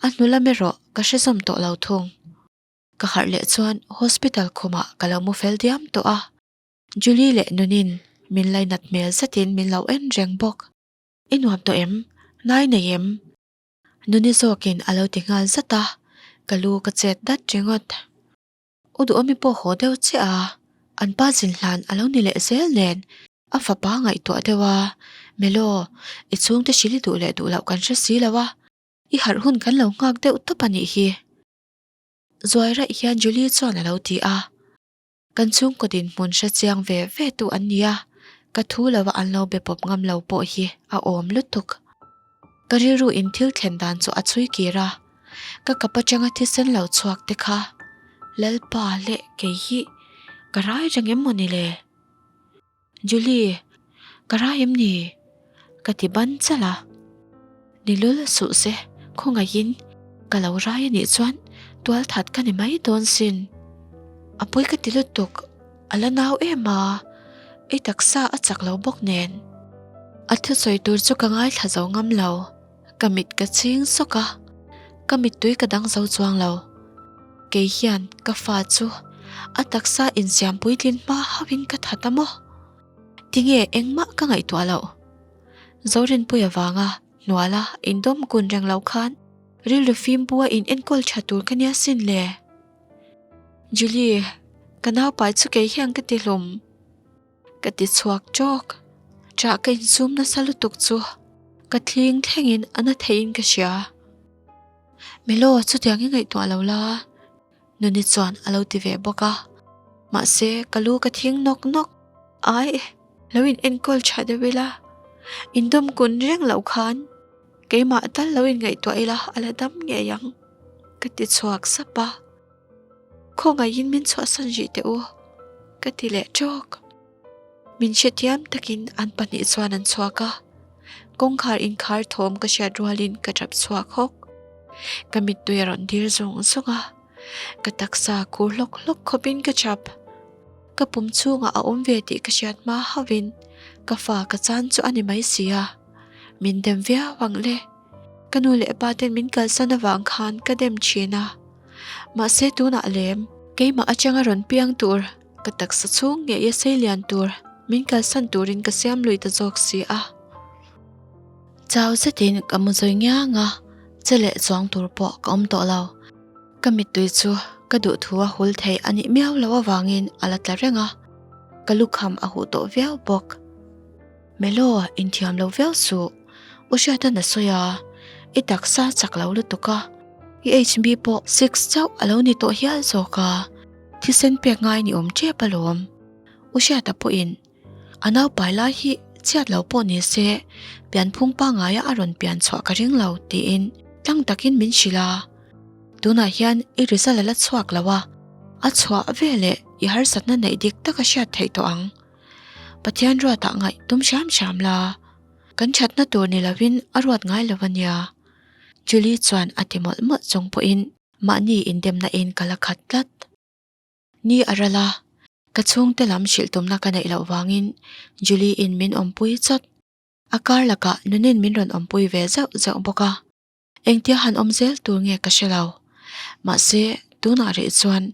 a hnu lam erawh ka hre zawm tawh lo thung. Ka harh leh chuan hospital khumah ka lo mu fel diam tawh a, Julie leh Nunin min lainat hmel zetin min lo en reng bawk. I nuam tawh em? Nai nei em? Nuni zawkin a lo ti nghal zat a, ka lu ka chet dat ringawt. U duhawmi pawh haw deuh chiah a, an pa zin hlan a lo ni leh zel nen a fapa ngaihtuah deuh a, Melo, i chhungte hrilh i duh leh duh loh kan hre si lo a, i harh hun kan lo nghak deuh tawp a nih hi. Zuai raih hian Julie chuan a lo ti a, Kan chhungkaw dinhmun hre chiang ve ve tu an ni a, ka thu lova an lo be pawp ngam lo pawh hi a awm lutuk. Ka rilru in thil thlen dan chu a chhui kir a, ka kap atanga thisen lo chhuak te kha Lalpa leh kei hi ka rai reng em maw ni le? Julie, ka rai em ni? Ka ti ban chalh a. Ni lul suh se, khawngaihin ka lo rai a nih chuan tual that ka ni mai dawn sin. A pawi ka ti lutuk, a la nau em a, i taksa a chak lo bawk nen. A thusawi tur chu ka ngaithla zo ngam lo, ka mit ka chhing sawk a, ka mittui ka dang zo chuang lo. Kei hian ka fa chu a taksa insiam puitlin hma hauhin ka that a maw? Tinge engmah ka ngaihtuah loh? Zorinpui avanga hnuala indawm kun reng lo khan rilru fimpu a in enkawl tha tur ka nia sin le. Julie, ka naupai chu kei hian ka ti hlum. Ka ti chhuak ṭawk. Ṭah ka insum nasa lutuk chu ka thling thlengin a na theiin ka hria. Melo, chutiang i ngaihtuah lo la, Nuni chuan a lo ti ve bawk a. Mahse, ka lu ka thing nawk nawk. Ai, lo in enkawl ṭha deuh ila, indawm kun reng loh khan keimah tal lo in ngaihtuah ila a la dam ngei ang, ka ti chhuak sap a. Khawngaihin min chhuahsan rih teh u, ka ti leh ṭawk. Min hrethiam takin an pahnih chuan an chhuak a, kawngkhar inkhar thawm ka hriat rualin ka ṭap chhuak hawk. Ka mittui a rawn dir zung zung a, ka taksa khur hlawk hlawk khawpin ka ṭap. Ka pum chhungah a awm ve tih ka hriat hma hauhin ka fa ka chan chu a ni mai si a, min dem viau ang le. Ka nu leh pa ten min kalsan avang khan ka dem thin a, mahse tunah lem keimah atanga rawn piang tur ka taksa chhung ngei a sei lian tur min kalsan turin ka siam lui ta zawk si a. Chau zetin ka mu zawi ngiang a, che leh chuang tur pawh ka awm tawh lo. Ka mittui chu ka duhthu a hul thei a nih miau loh avangin a la tla reng a, ka lukham a huh tawh viau bawk. Melo, inthiam lo viau suh. U Hriatan a sawi a, i taksa chak lo lutuk a, i HB pawh six chauh a lo ni tawh hial zawk a, thisen pek ngai ni awm tep alawm. U Hriata pawhin a naupai lai hi chhiat lo pawh ni se pianphung pangaia a rawn pian chhuah ka ring lo tiin tlang takin min hrilh a, tunah hian i result a la chhuak lo a, a chhuah veleh i harsatna neih dik taka hriat theih tawh ang. Pathian ruatah ngaih tum hram hram la, kan thatna tur ni lovin a ruat ngai lo a nia. Julie chuan a ti mawlh mawlh chung pawhin mahni indemna in ka la khat tlat. Ni a ral a, ka chhungte lam hrilh tumna ka neih loh vangin Julie in min awmpui chawt. A kar lakah nunin min rawn awmpui ve zauh zauh bawk a. Engtia han awm zel tur nge ka hre lo. Mahse, tunah rih chuan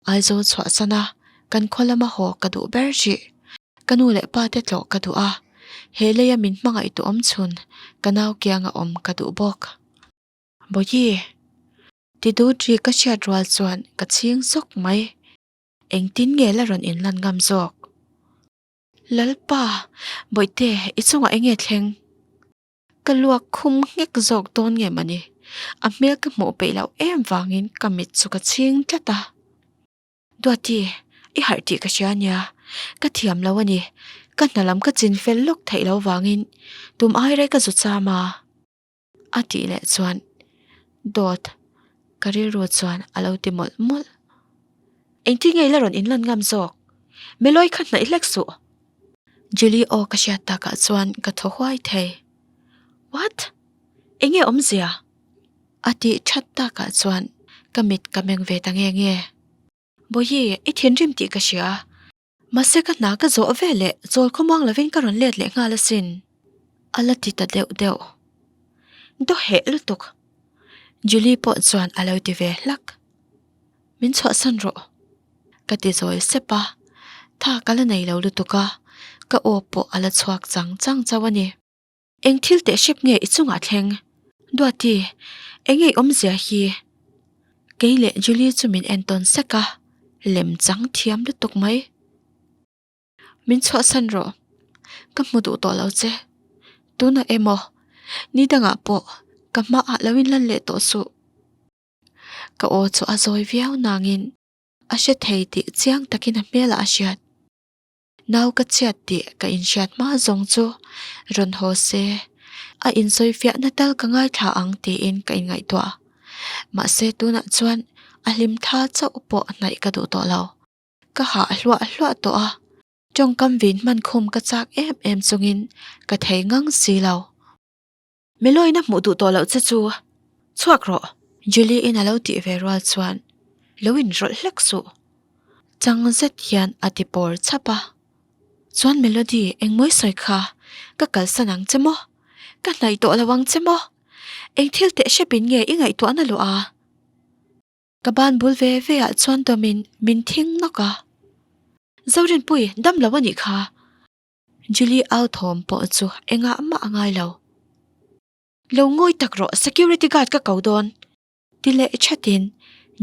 Aizawl chhuahsan a, kan khaw lama haw ka duh ber rih. Ka nu leh pa te tlawh ka duh a, he leia min hmangaih tu awm chhun ka nau kianga awm ka duh bawk. Bawihi! Ti dut ri ka hriat rual chuan ka chhing sawk mai. Engtin nge la rawn inlan ngam zawk? Lalpa! Bawihte, i chungah enge thleng? Ka luak khum nghek zawk dawn nge mawni? A hmel ka hmuh peih loh em vangin ka mit chu ka chhing tlat a. Duati, i harh tih ka hria ania, ka thiam lo a ni. Ka hna lam ka chin fel lawk theih loh vangin tum ai rei ka zu cham a. A tih leh chuan dawt ka rilru chuan a lo ti mawlh mawlh. Engtin nge i la rawn inlan ngam zawk? Melawi kha hnaih hlek suh. Julie aw ka hriat takah chuan ka thaw huai thei. What? Enge awmzia? A tih that takah chuan ka mit ka meng ve ta nge nge. Bawihi, i thinrim tih ka hria. Mahse ka hna ka zawh ve leh chawl khawmuang lovin ka rawn let leh nghal asin. A la ti ta deuh deuh. Daw heh lutuk. Julie pawh chuan a lo ti ve hlak. Min chhuahsan rawh. Ka ti zawi sep a, tha ka la nei lo lutuk a, ka aw pawh a la chhuak chang chang chauh a ni. Eng thil teh hrep nge i chungah thleng? Duati, eng nge i awmzia hi? Kei leh Julie chu min entawn sek a, lem chang thiam lutuk mai. Min chhuahsan rawh, ka hmu duh tawh lo che. Tunah emaw, ni dangah pawh ka hmaah lo inlan leh tawh suh. Ka aw chu a zawi viau nangin a hre thei tih chiang takin a hmelah a hriat. Nau ka chhiat tih ka inhriat hma zawng chu rawn haw se, a insawi fiahna tal ka ngaithla ang tiin ka inngaihtuah. Mahse tunah chuan a hlim tha chauh pawh hnaih ka duh tawh lo. Ka hah hluah hluah tawh a, tawngkam vin hman khum ka chak em em chungin ka thei ngang si lo. Meloina hmuh duh tawh loh che chu chhuak rawh. Julie in a lo tih ve rual chuan lo in rawlh hlek suh. Chang zet hian a ti pawr chhap a. Chuan Melody engmawi sawi kha ka kalsan ang che maw? Ka hnaih tawh lo ang che maw? Eng thil teh hrep in nge i ngaihtuahna luah a? Ka ban bul ve ve ah chuan dawmin min thing nawk a. Zorinpui dam lo a nih kha. Julie au thawm pawh chu engah mah a ngai lo. Lo ngawi tak rawh, security guard ka ko dawn! Ti leh thatin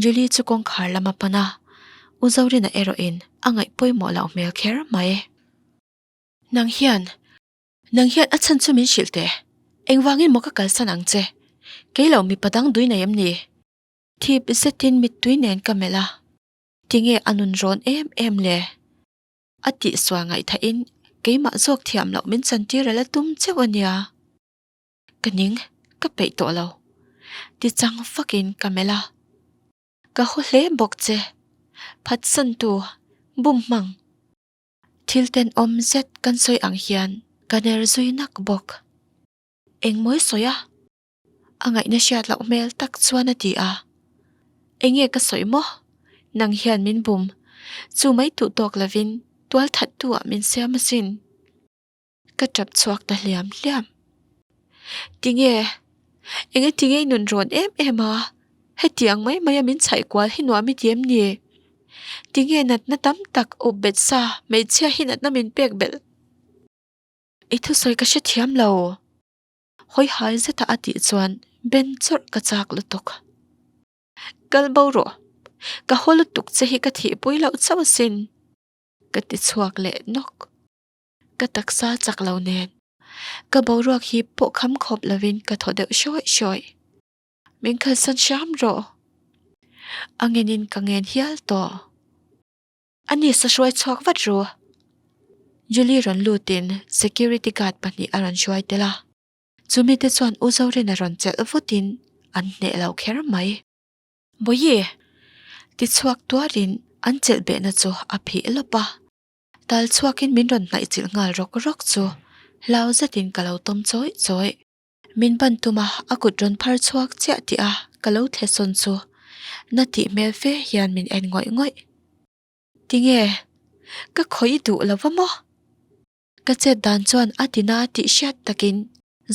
Julie chu kawngkhar lam a pan a, U Zorina erawhin a ngaih pawimawh loh hmel kher mai. Nang hian, nang hian a chhan chu min hrilh teh. Engvangin maw ka kalsan ang che? Kei lo mipa dang dui nei em ni? Thip zetin mittui nen ka melh a, tinge a nun rawn em em le? A tihsual ngaihthahin keimah zawk thiam loh min chantir a la tum cheuh a nia. Ka ning, ka peih tawh lo. Ti chang fakin ka melh a. Ka haw hle bawk che. Phatsantu, bum hmang. Thil tenawm zet kan sawi ang hian ka ner zui nak bawk. Engmawi sawi a? A ngaihna hriat loh hmel tak chuan a ti a. Enge ka sawi maw? Nang hian min bum. Chu mai duh tawk lovin tualthattu ah min siam asin. Ka tap chhuak ta hliam hliam. Tinge? Enge tinge i nun rawn em em a? Hetiang mai mai a min chhaih kual hi nuam i ti em ni? Tinge natna tam tak up bet sa hmeichhia hi natna min pek belh? I thusawi ka hrethiam lo. Hawi hai zeta a tih chuan ben chawrh ka chak lutuk. Kal bo rawh. Ka haw lutuk che hi ka thihpui loh chauh asin. Ka ti chhuak leh nawk. Ka taksa chak lo nen ka boruak hi pawh kham khawp lovin ka thaw deuh hrawih hrawih. Min kalsan hram rawh. A ngenin ka ngen hial tawh. A ni sa hruai chhuak vat ru. Julie rawn lutin security guard pahnih a rawn hruai tel a. Chumi te chuan U Zorina rawn chelh vutin an hneh lo kher mai. Bawihi! Ti chhuak tuarin an chelh behna chu a phih lawp a. Tal chhuakin min rawn hnaih chilh nghal rawk rawk chu hlau zetin ka lo tawm chawih chawih. Min ban tum a, a kut rawn phar chhuak chiah tih a ka lo thle sawn chu na tih hmel fe hian min en ngawih ngawih. Tinge? Ka khawih duh lo va maw? Ka chet dan chuan a tina tih hriat takin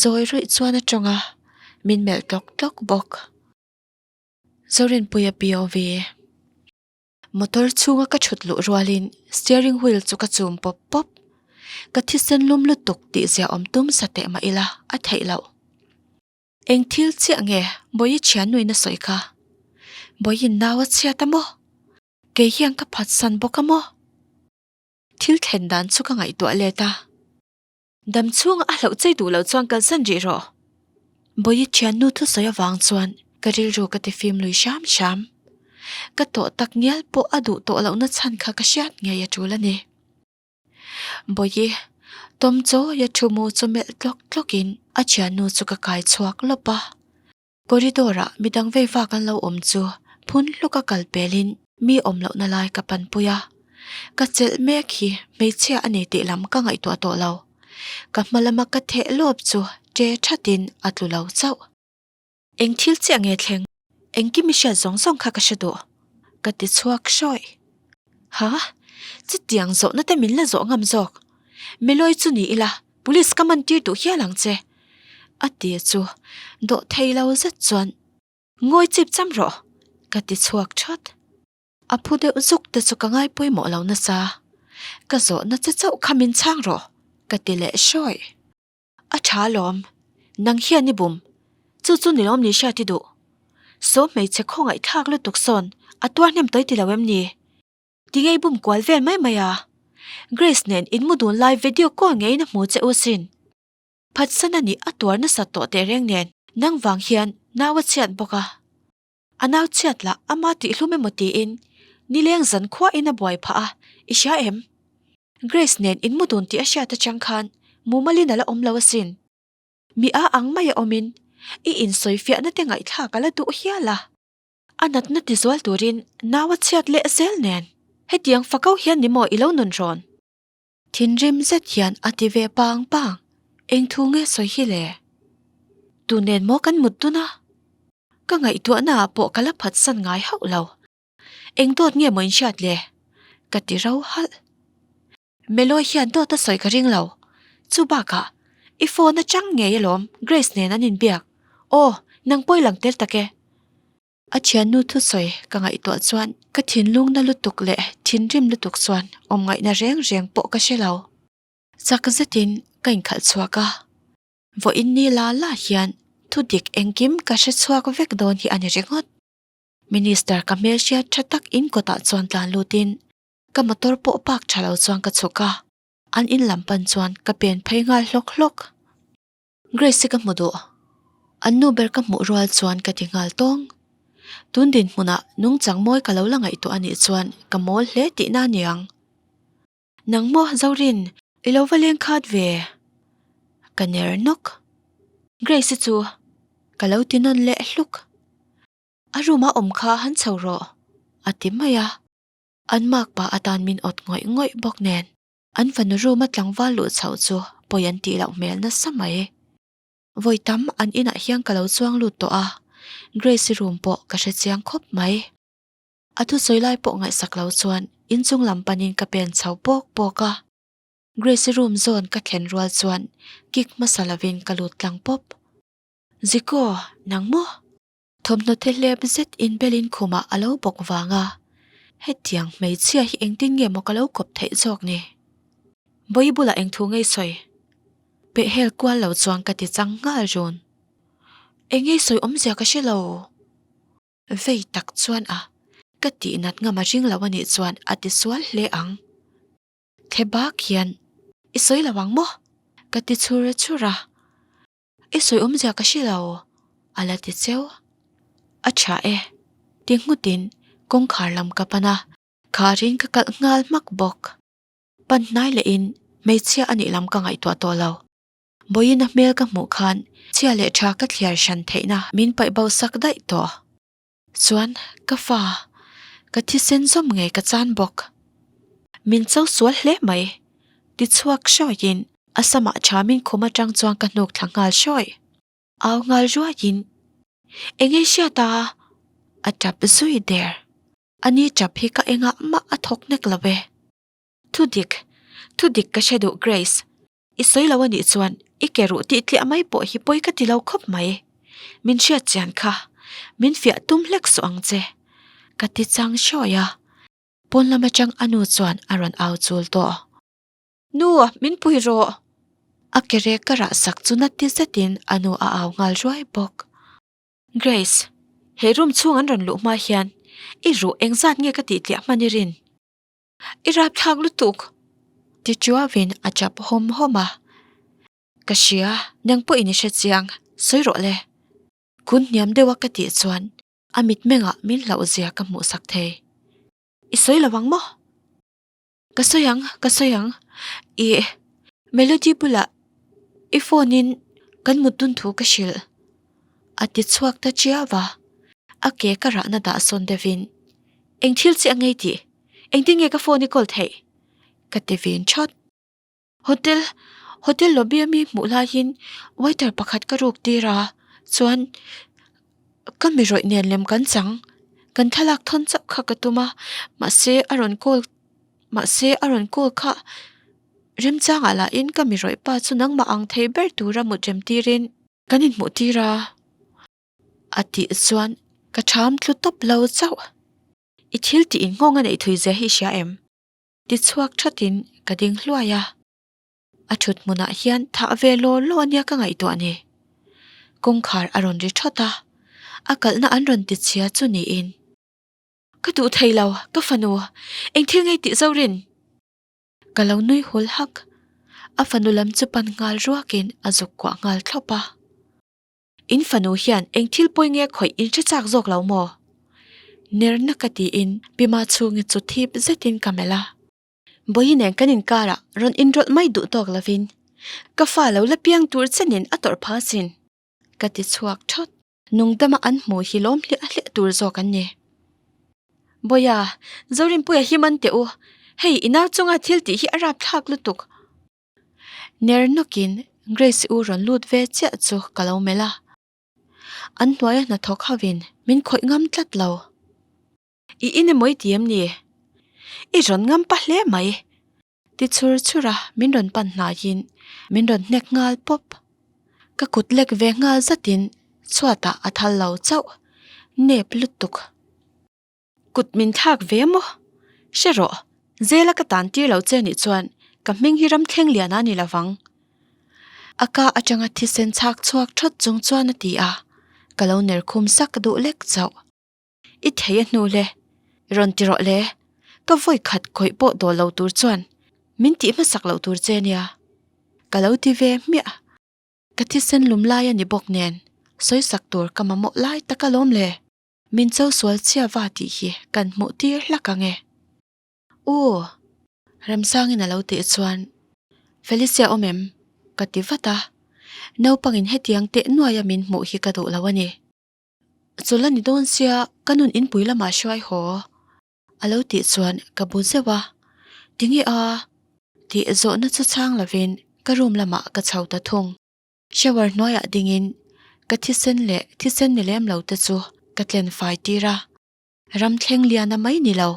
zawi rawih chuan a tawng a, min melh tlawk tlawk bawk. Zorinpuia POV. Motor chhunga ka thut luh rualin steering wheel chu ka chum pawp pawp. Ka thisen lum lutuk tih zia awm tum sa teh mah ila a theih loh. Eng thil chiah nge Bawihi thiannuin a sawi kha? Bawihin nau a chhiat a maw? Kei hian ka phatsan bawk a maw? Thil thlen dan chu ka ngaihtuah let a. Dam chhunga a hlauh chei duh loh chuan kalsan rih rawh. Bawihi thiannu thusawi avang chuan ka rilru ka ti fim lui hram hram. Ka tawh tak ngial pawh a duh tawh lohna chhan kha ka hriat ngei a tul a ni. Bawihi, Tom chawia thu mu chu melh tlawk tlawkin a thiannu chu ka kai chhuak lawp a. Corridor ah midang vei vak an lo awm chu phun hluka kal pelin mi awm lohna lai ka panpui a. Ka chelh mek hi hmeichhia a ni tih lam ka ngaihtuah tawh lo. Ka hma lama ka theh lawp chu ṭe ṭhatin a tlu lo chauh. Eng thil chiah nge thleng? Engkim i hriat zawng zawng kha ka hre duh. Ka ti chhuak hrawih. Ha? Chutiang zawhna te min la zawh ngam zawk. Milawi chu ni ila Police ka man tir duh hial ang che. A ti chu dawh thei lo zet chuan Ngawi chip cham rawh ka ti chhuak that. A phu deuh zuk te chu ka ngai pawimawh lo nasa. Ka zawhna che chauh kha min chhang rawh ka ti leh hrawih. A tha alawm, nang hian i bum. Chu chu ni lawm ni hriat i duh. Saw hmeichhe khawngaih thlak lutuk sawn a tuar hnem tawi ti lo em ni? Tinge i bum kual vel mai mai a? Grace nen in mu dun lai video call ngeiin a hmu che u sin. Phatsan a nih a tuar nasat tawh tehreng nen nang vang hian nau a chhiat bawk a. A nau chhiat lah ama tihhlum emaw tiin nileng zan khuain a buai phah a, i hria em? Grace nen in mu dun tih a hriat atang khan mumalin a la awm lo asin. Mi a ang mai a awmin i insawifiahna te ngaihthlak a la duh hial a. A natna ti zual turin nau a chhiat leh zel nen hetiang fakau hian ni maw i lo nun rawn? Thinrim zet hian a ti ve pang pang, eng thu nge sawi hi le? Tu nen maw kan mut dun a? Ka ngaihtuahna ah pawh ka la phatsan ngai hauh lo. Eng dawt nge maw in hriat le? Ka ti ro halh. Meloy hian dawt a sawi ka ring lo. Chu bakah, i phone atang ngei alawm Grace nen an inbiak. Aw, nang pawh i lang tel tak e. A thiannu thusawi ka ngaihtuah chuan ka thinlung na lutuk leh thinrim lutuk chuan awm ngaihna reng reng pawh ka hre lo. Chak zetin ka inkhalh chhuak a, vawiin ni la la hian thudik engkim ka hre chhuak vek dawn hi a ni ringawt. Minister ka hmelhriat tha tak in kawtah chuan tlan lutin ka motor pawh park tha lo chuan ka chhuk a. an in lam pan chuan ka pen phei nghal hlawk hlawk. Grace-i ka hmu duh. An nu ber ka hmuh rual chuan ka ti nghal tawng. Tun dinhmunah nungchang mawi ka lo la ngaihtuah a nih chuan ka mawl hle tihna a niang. Nang maw Zorin, i lo va leng khat ve. Ka ner nawk. Grace-i chu ka lo ti nawn leh hluk. A room a awm kha han chho rawh, a ti mai a. An makpa atan min awt ngawih ngawih bawk nen. An fanu room a tlangval luh chhoh chu pawi an tih loh hmel nasa mai. Vawi tam an inah hian ka lo chuang lut tawh a, Grace-i room pawh ka hre chiang khawp mai. A thusawi lai pawh ngaihsak lo chuan inchung lam panin ka pen chho pawk pawk a. Grace-i room zawn ka thlen rual chuan kick hmasa lovin ka lut tlang pawp. Ziko, nang maw? Thawmhnaw the hlep zet inbelin khumah a lo bawk vang a, hetiang hmeichhia hi engtin nge maw ka lo kawp theih zawk ni? Bawi bulah eng thu ngei sawi? Pehhel kual lo chuan ka ti chang nghal run. Eng ngei sawi awmzia ka hre lo. Vei tak chuan a, ka tihnat ngam a ring lo a nih chuan a ti sual hle ang. Thle bak hian i sawi lo ang maw? Ka ti chhur chhur a. I sawi awmzia ka hre lo, a la ti cheu. A tha e, ti nghutin kawngkhar lam ka pan a, kharin ka kalh nghal hmak bawk. Pan hnai lehin hmeichhia a nih lam ka ngaihtuah tawh lo. Vawiin a hmel ka hmuh khan chhia leh tha ka thliar hran theihna min paih bo sak daih tawh. Chuan ka fa, ka thisen zawm ngei ka chan bawk. Min cho sual hle mai, ti chhuak hrawiin a samah thamin khum atang chuan ka hnuk thla nghal hrawi. Au nghal ruaiin, Eng ei hriat a? A tap zui der. Ani tap hi ka engah mah a thawk nek lo e. Thudik, thudik ka hre duh Grace. I sawi lo a nih chuan i ke ruh tih tliah mai pawh hi pawi ka ti lo khawp mai. Min hriat chian kha, min fiah tum hlek suh ang che. Ka ti chang hrawi a, pawn lam atang a nu chuan a rawn au chul tawh. Nu, min pui rawh! A ke rek ka rah sak chu na ti zetin a nu a au nghal ruai bawk. Grace, he room chhung an rawn luh hma hian i ruh engzat nge ka tih tliah hman i rin? I rapthlak lutuk! Ti chuavin a chap hawm hawm a. Ka hria, nang pawhin i hre chiang, sawi rawh le. Kun hniam deuha ka tih chuan a mitmengah min hlauh zia ka hmuhsak thei. I sawi lo ang maw? Ka sawi ang, ka sawi ang. Ih, Melody bulah i phone in kan mut dun thu ka hrilh. A ti chhuak ta chiau a, a ke ka rahna dah sawn deuhin, Eng thil chi a ngei tih? Engtin nge ka phone i call theih? Ka ti vin thawt. Hotel, hotel lobby a mi hmuh laiin waiter pakhat ka ruk tir a, chuan ka mi rawih nen lem kan chang. Kan thlalak thawn chauh kha ka tum a, mahse a rawn call, mahse a rawn call kha remchangah lahin ka mi rawih pa chu nangmah ang thei ber tura mut rem tirin kan inhmuh tir a. A tih chuan ka ṭham tlu tawp lo chauh. I thil tih in nghawng a neih thui zia hi i hria em? Ti chhuak thatin ka ding hluai a. A thut hmunah hian thah ve law law ania ka ngaihtuah ni. Kawngkhar a rawn ri thawt a, a kalhna an rawn ti chhia chu niin. Ka duh thei lo, ka fanu, eng thil ngei tih Zorin? Ka lo nui hul hak. A fanu lam chu pan nghal ruakin a zuk kuah nghal thlawp a. In fanu hian eng thil pawi nge khawih in hre chak zawk lo maw? Nerna ka tiin Pima chhungi chu thip zetin ka melh a. Bawihi nen kan inkarah rawn inrawlh mai duh tawk lovin ka fa lo la piang tur chenin a tawrh phah asin. Ka ti chhuak thawt. Nungdama an hmuh hi lawm hliah hliah tur zawk an ni. Bawiha, Zorinpuia hi man teh u. Hei i nau chunga thil tih hi a rapthlak lutuk. Ner nawkin Grace u rawn lut ve chiah chu ka lo melh a, an hnuaia hnathawk hovin min khawih ngam tlat lo. I in emaw i ti em ni? I rawn ngam pa hle mai. Ti chhur chhur a min rawn pan hnaiin min rawn hnek nghal pawp. Ka kut lek ve nghal zatin chhuatah a thal lo chauh, nep lutuk. Kut min thlak ve maw? Hre rawh, zela ka tan tir lo che nih chuan ka hming hi ram thleng lian a ni lo vang. A ka atanga thisen chhak chhuak thawt chung chuan a ti a, ka lo ner khum sak duh lek chauh. I thei a hnu le, rawn ti rawh le, ka vawi khat khawih pawh dawl lo tur chuan. Min tih hmasak loh tur che nia. Ka lo ti ve hmiah. Ka thisen lum lai a ni bawk nen, sawisak tur ka mamawh lai tak alawm le. Min cho sual chhia va tih hi kan hmuh tir hlak ang e. U! Remsangin a lo tih chuan, Felicia awm em? ka ti vat a. Naupangin hetiang teh nuaia min hmuh hi ka duh lo a ni. Chawlh a ni dawn sia, ka nun inpui lamah hruai haw. A lo tih chuan ka bu zeuh a, Tinge a? tih zawhna chu chhang lovin ka room lamah ka chho ta thung. Shower hnuaiah dingin ka thisen leh thisen ni lem lo te chu ka tlen fai tir a, ram thleng liana mai ni lo,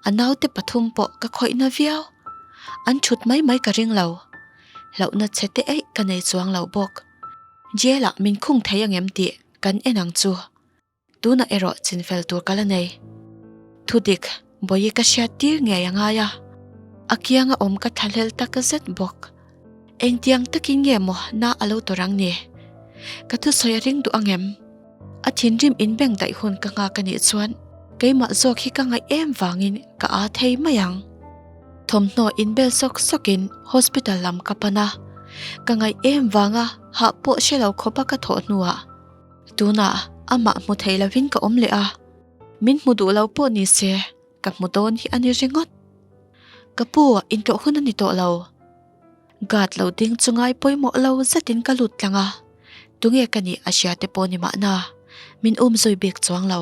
a naute pathum pawh ka khawihna viau. An thut mai mai ka ring lo. Hlauhna chhe te eih ka nei chuang lo bawk. Jail ah min khung thei angem tih kan en ang chu. Tunah erawh chinfel tur ka la nei. Thudik, Bawihi ka hriat tir ngei a ngai a, a kianga awm ka thlahlel tak zet bawk. Engtiang takin nge maw na a lo tawrh ang ni? Ka thusawi a ring duh ang em? A thinrim inbeng daih hun ka nghak a nih chuan keimah zawk hi ka ngaih em vangin ka aa thei mai ang. Thawmhnaw inbel sawk sawkin hospital lam ka pan a, ka ngaih em vanga hah pawh hre lo khawpa ka thawh hnuah, Tunah amah hmu thei lovin ka awm leh a, min hmu duh lo pawh ni se ka hmu dawn hi a ni ringawt. Ka pu intlawh hun a ni tawh lo. Guard lo ding chu ngai pawimawh lo zetin ka lut tlang a, tunge ka nih a hria te pawh ni mahna min um zui bik chuang lo.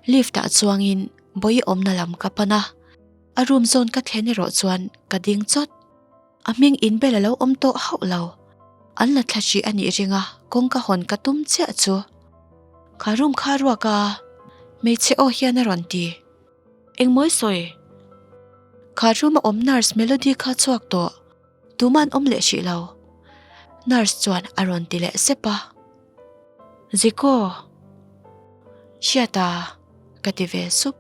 Lift ah chuangin bawi awmna lam ka pan a, a room zawn ka thlen erawh chuan ka ding chawt. A hming inbel a lo awm tawh hauh lo. An la thla hrih a nih ring a, kawngka hawn ka tum chiah chu. Kha room kha ruak a, hmeichhe aw hian a rawn ti. Engmawi sawi? Kha room a awm nurse Melody kha chhuak tawh. Tuman awm leh hrih lo. Nurse chuan a rawn ti leh sep a. Ziko! Hriata, ka ti ve sup.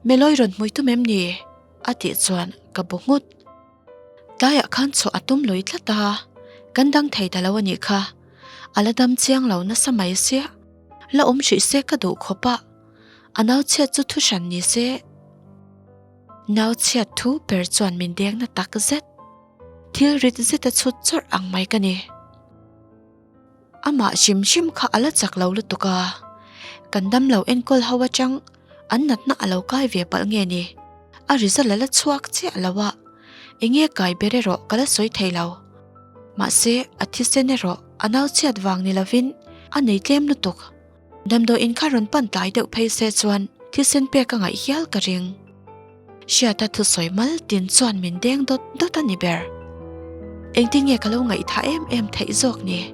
Meloi rawn hmui tum em ni? A tih chuan ka bu nghut. Tlaiah khan chhuah a tum lui tlat a, kan dang thei ta lo a nih kha. A la dam chiang lo nasa mai sia, la awm hrih se ka duh khawp a, a nau chhiat chu thu hran ni se. Nau chhiat thu ber chuan min deng na tak zet. Thil rit zet a chhut chawrh ang mai ka ni. Amah hrim hrim kha a la chak lo lutuk a, kan damlo enkawl ho atang an natna a lo kai ve palh nge ni? A result a la chhuak chiah lo a, enge kai ber erawh ka la sawi thei lo. Mahse, a thisen erawh a nau chhiat vang ni lovin a nei tlem lutuk. Damdawiin kha rawn pan tlai deuh phei se chuan thisen pek a ngaih hial ka ring. Hriata thusawi mal tin chuan min deng dawt dawt a ni ber. Engtin nge ka lo ngaihthah em em theih zawk ni?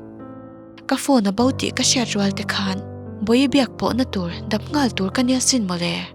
Ka phone a bo tih ka hriat rual te khan Bawihi biak pawhna tur dap nghal tur ka nia sin mawle.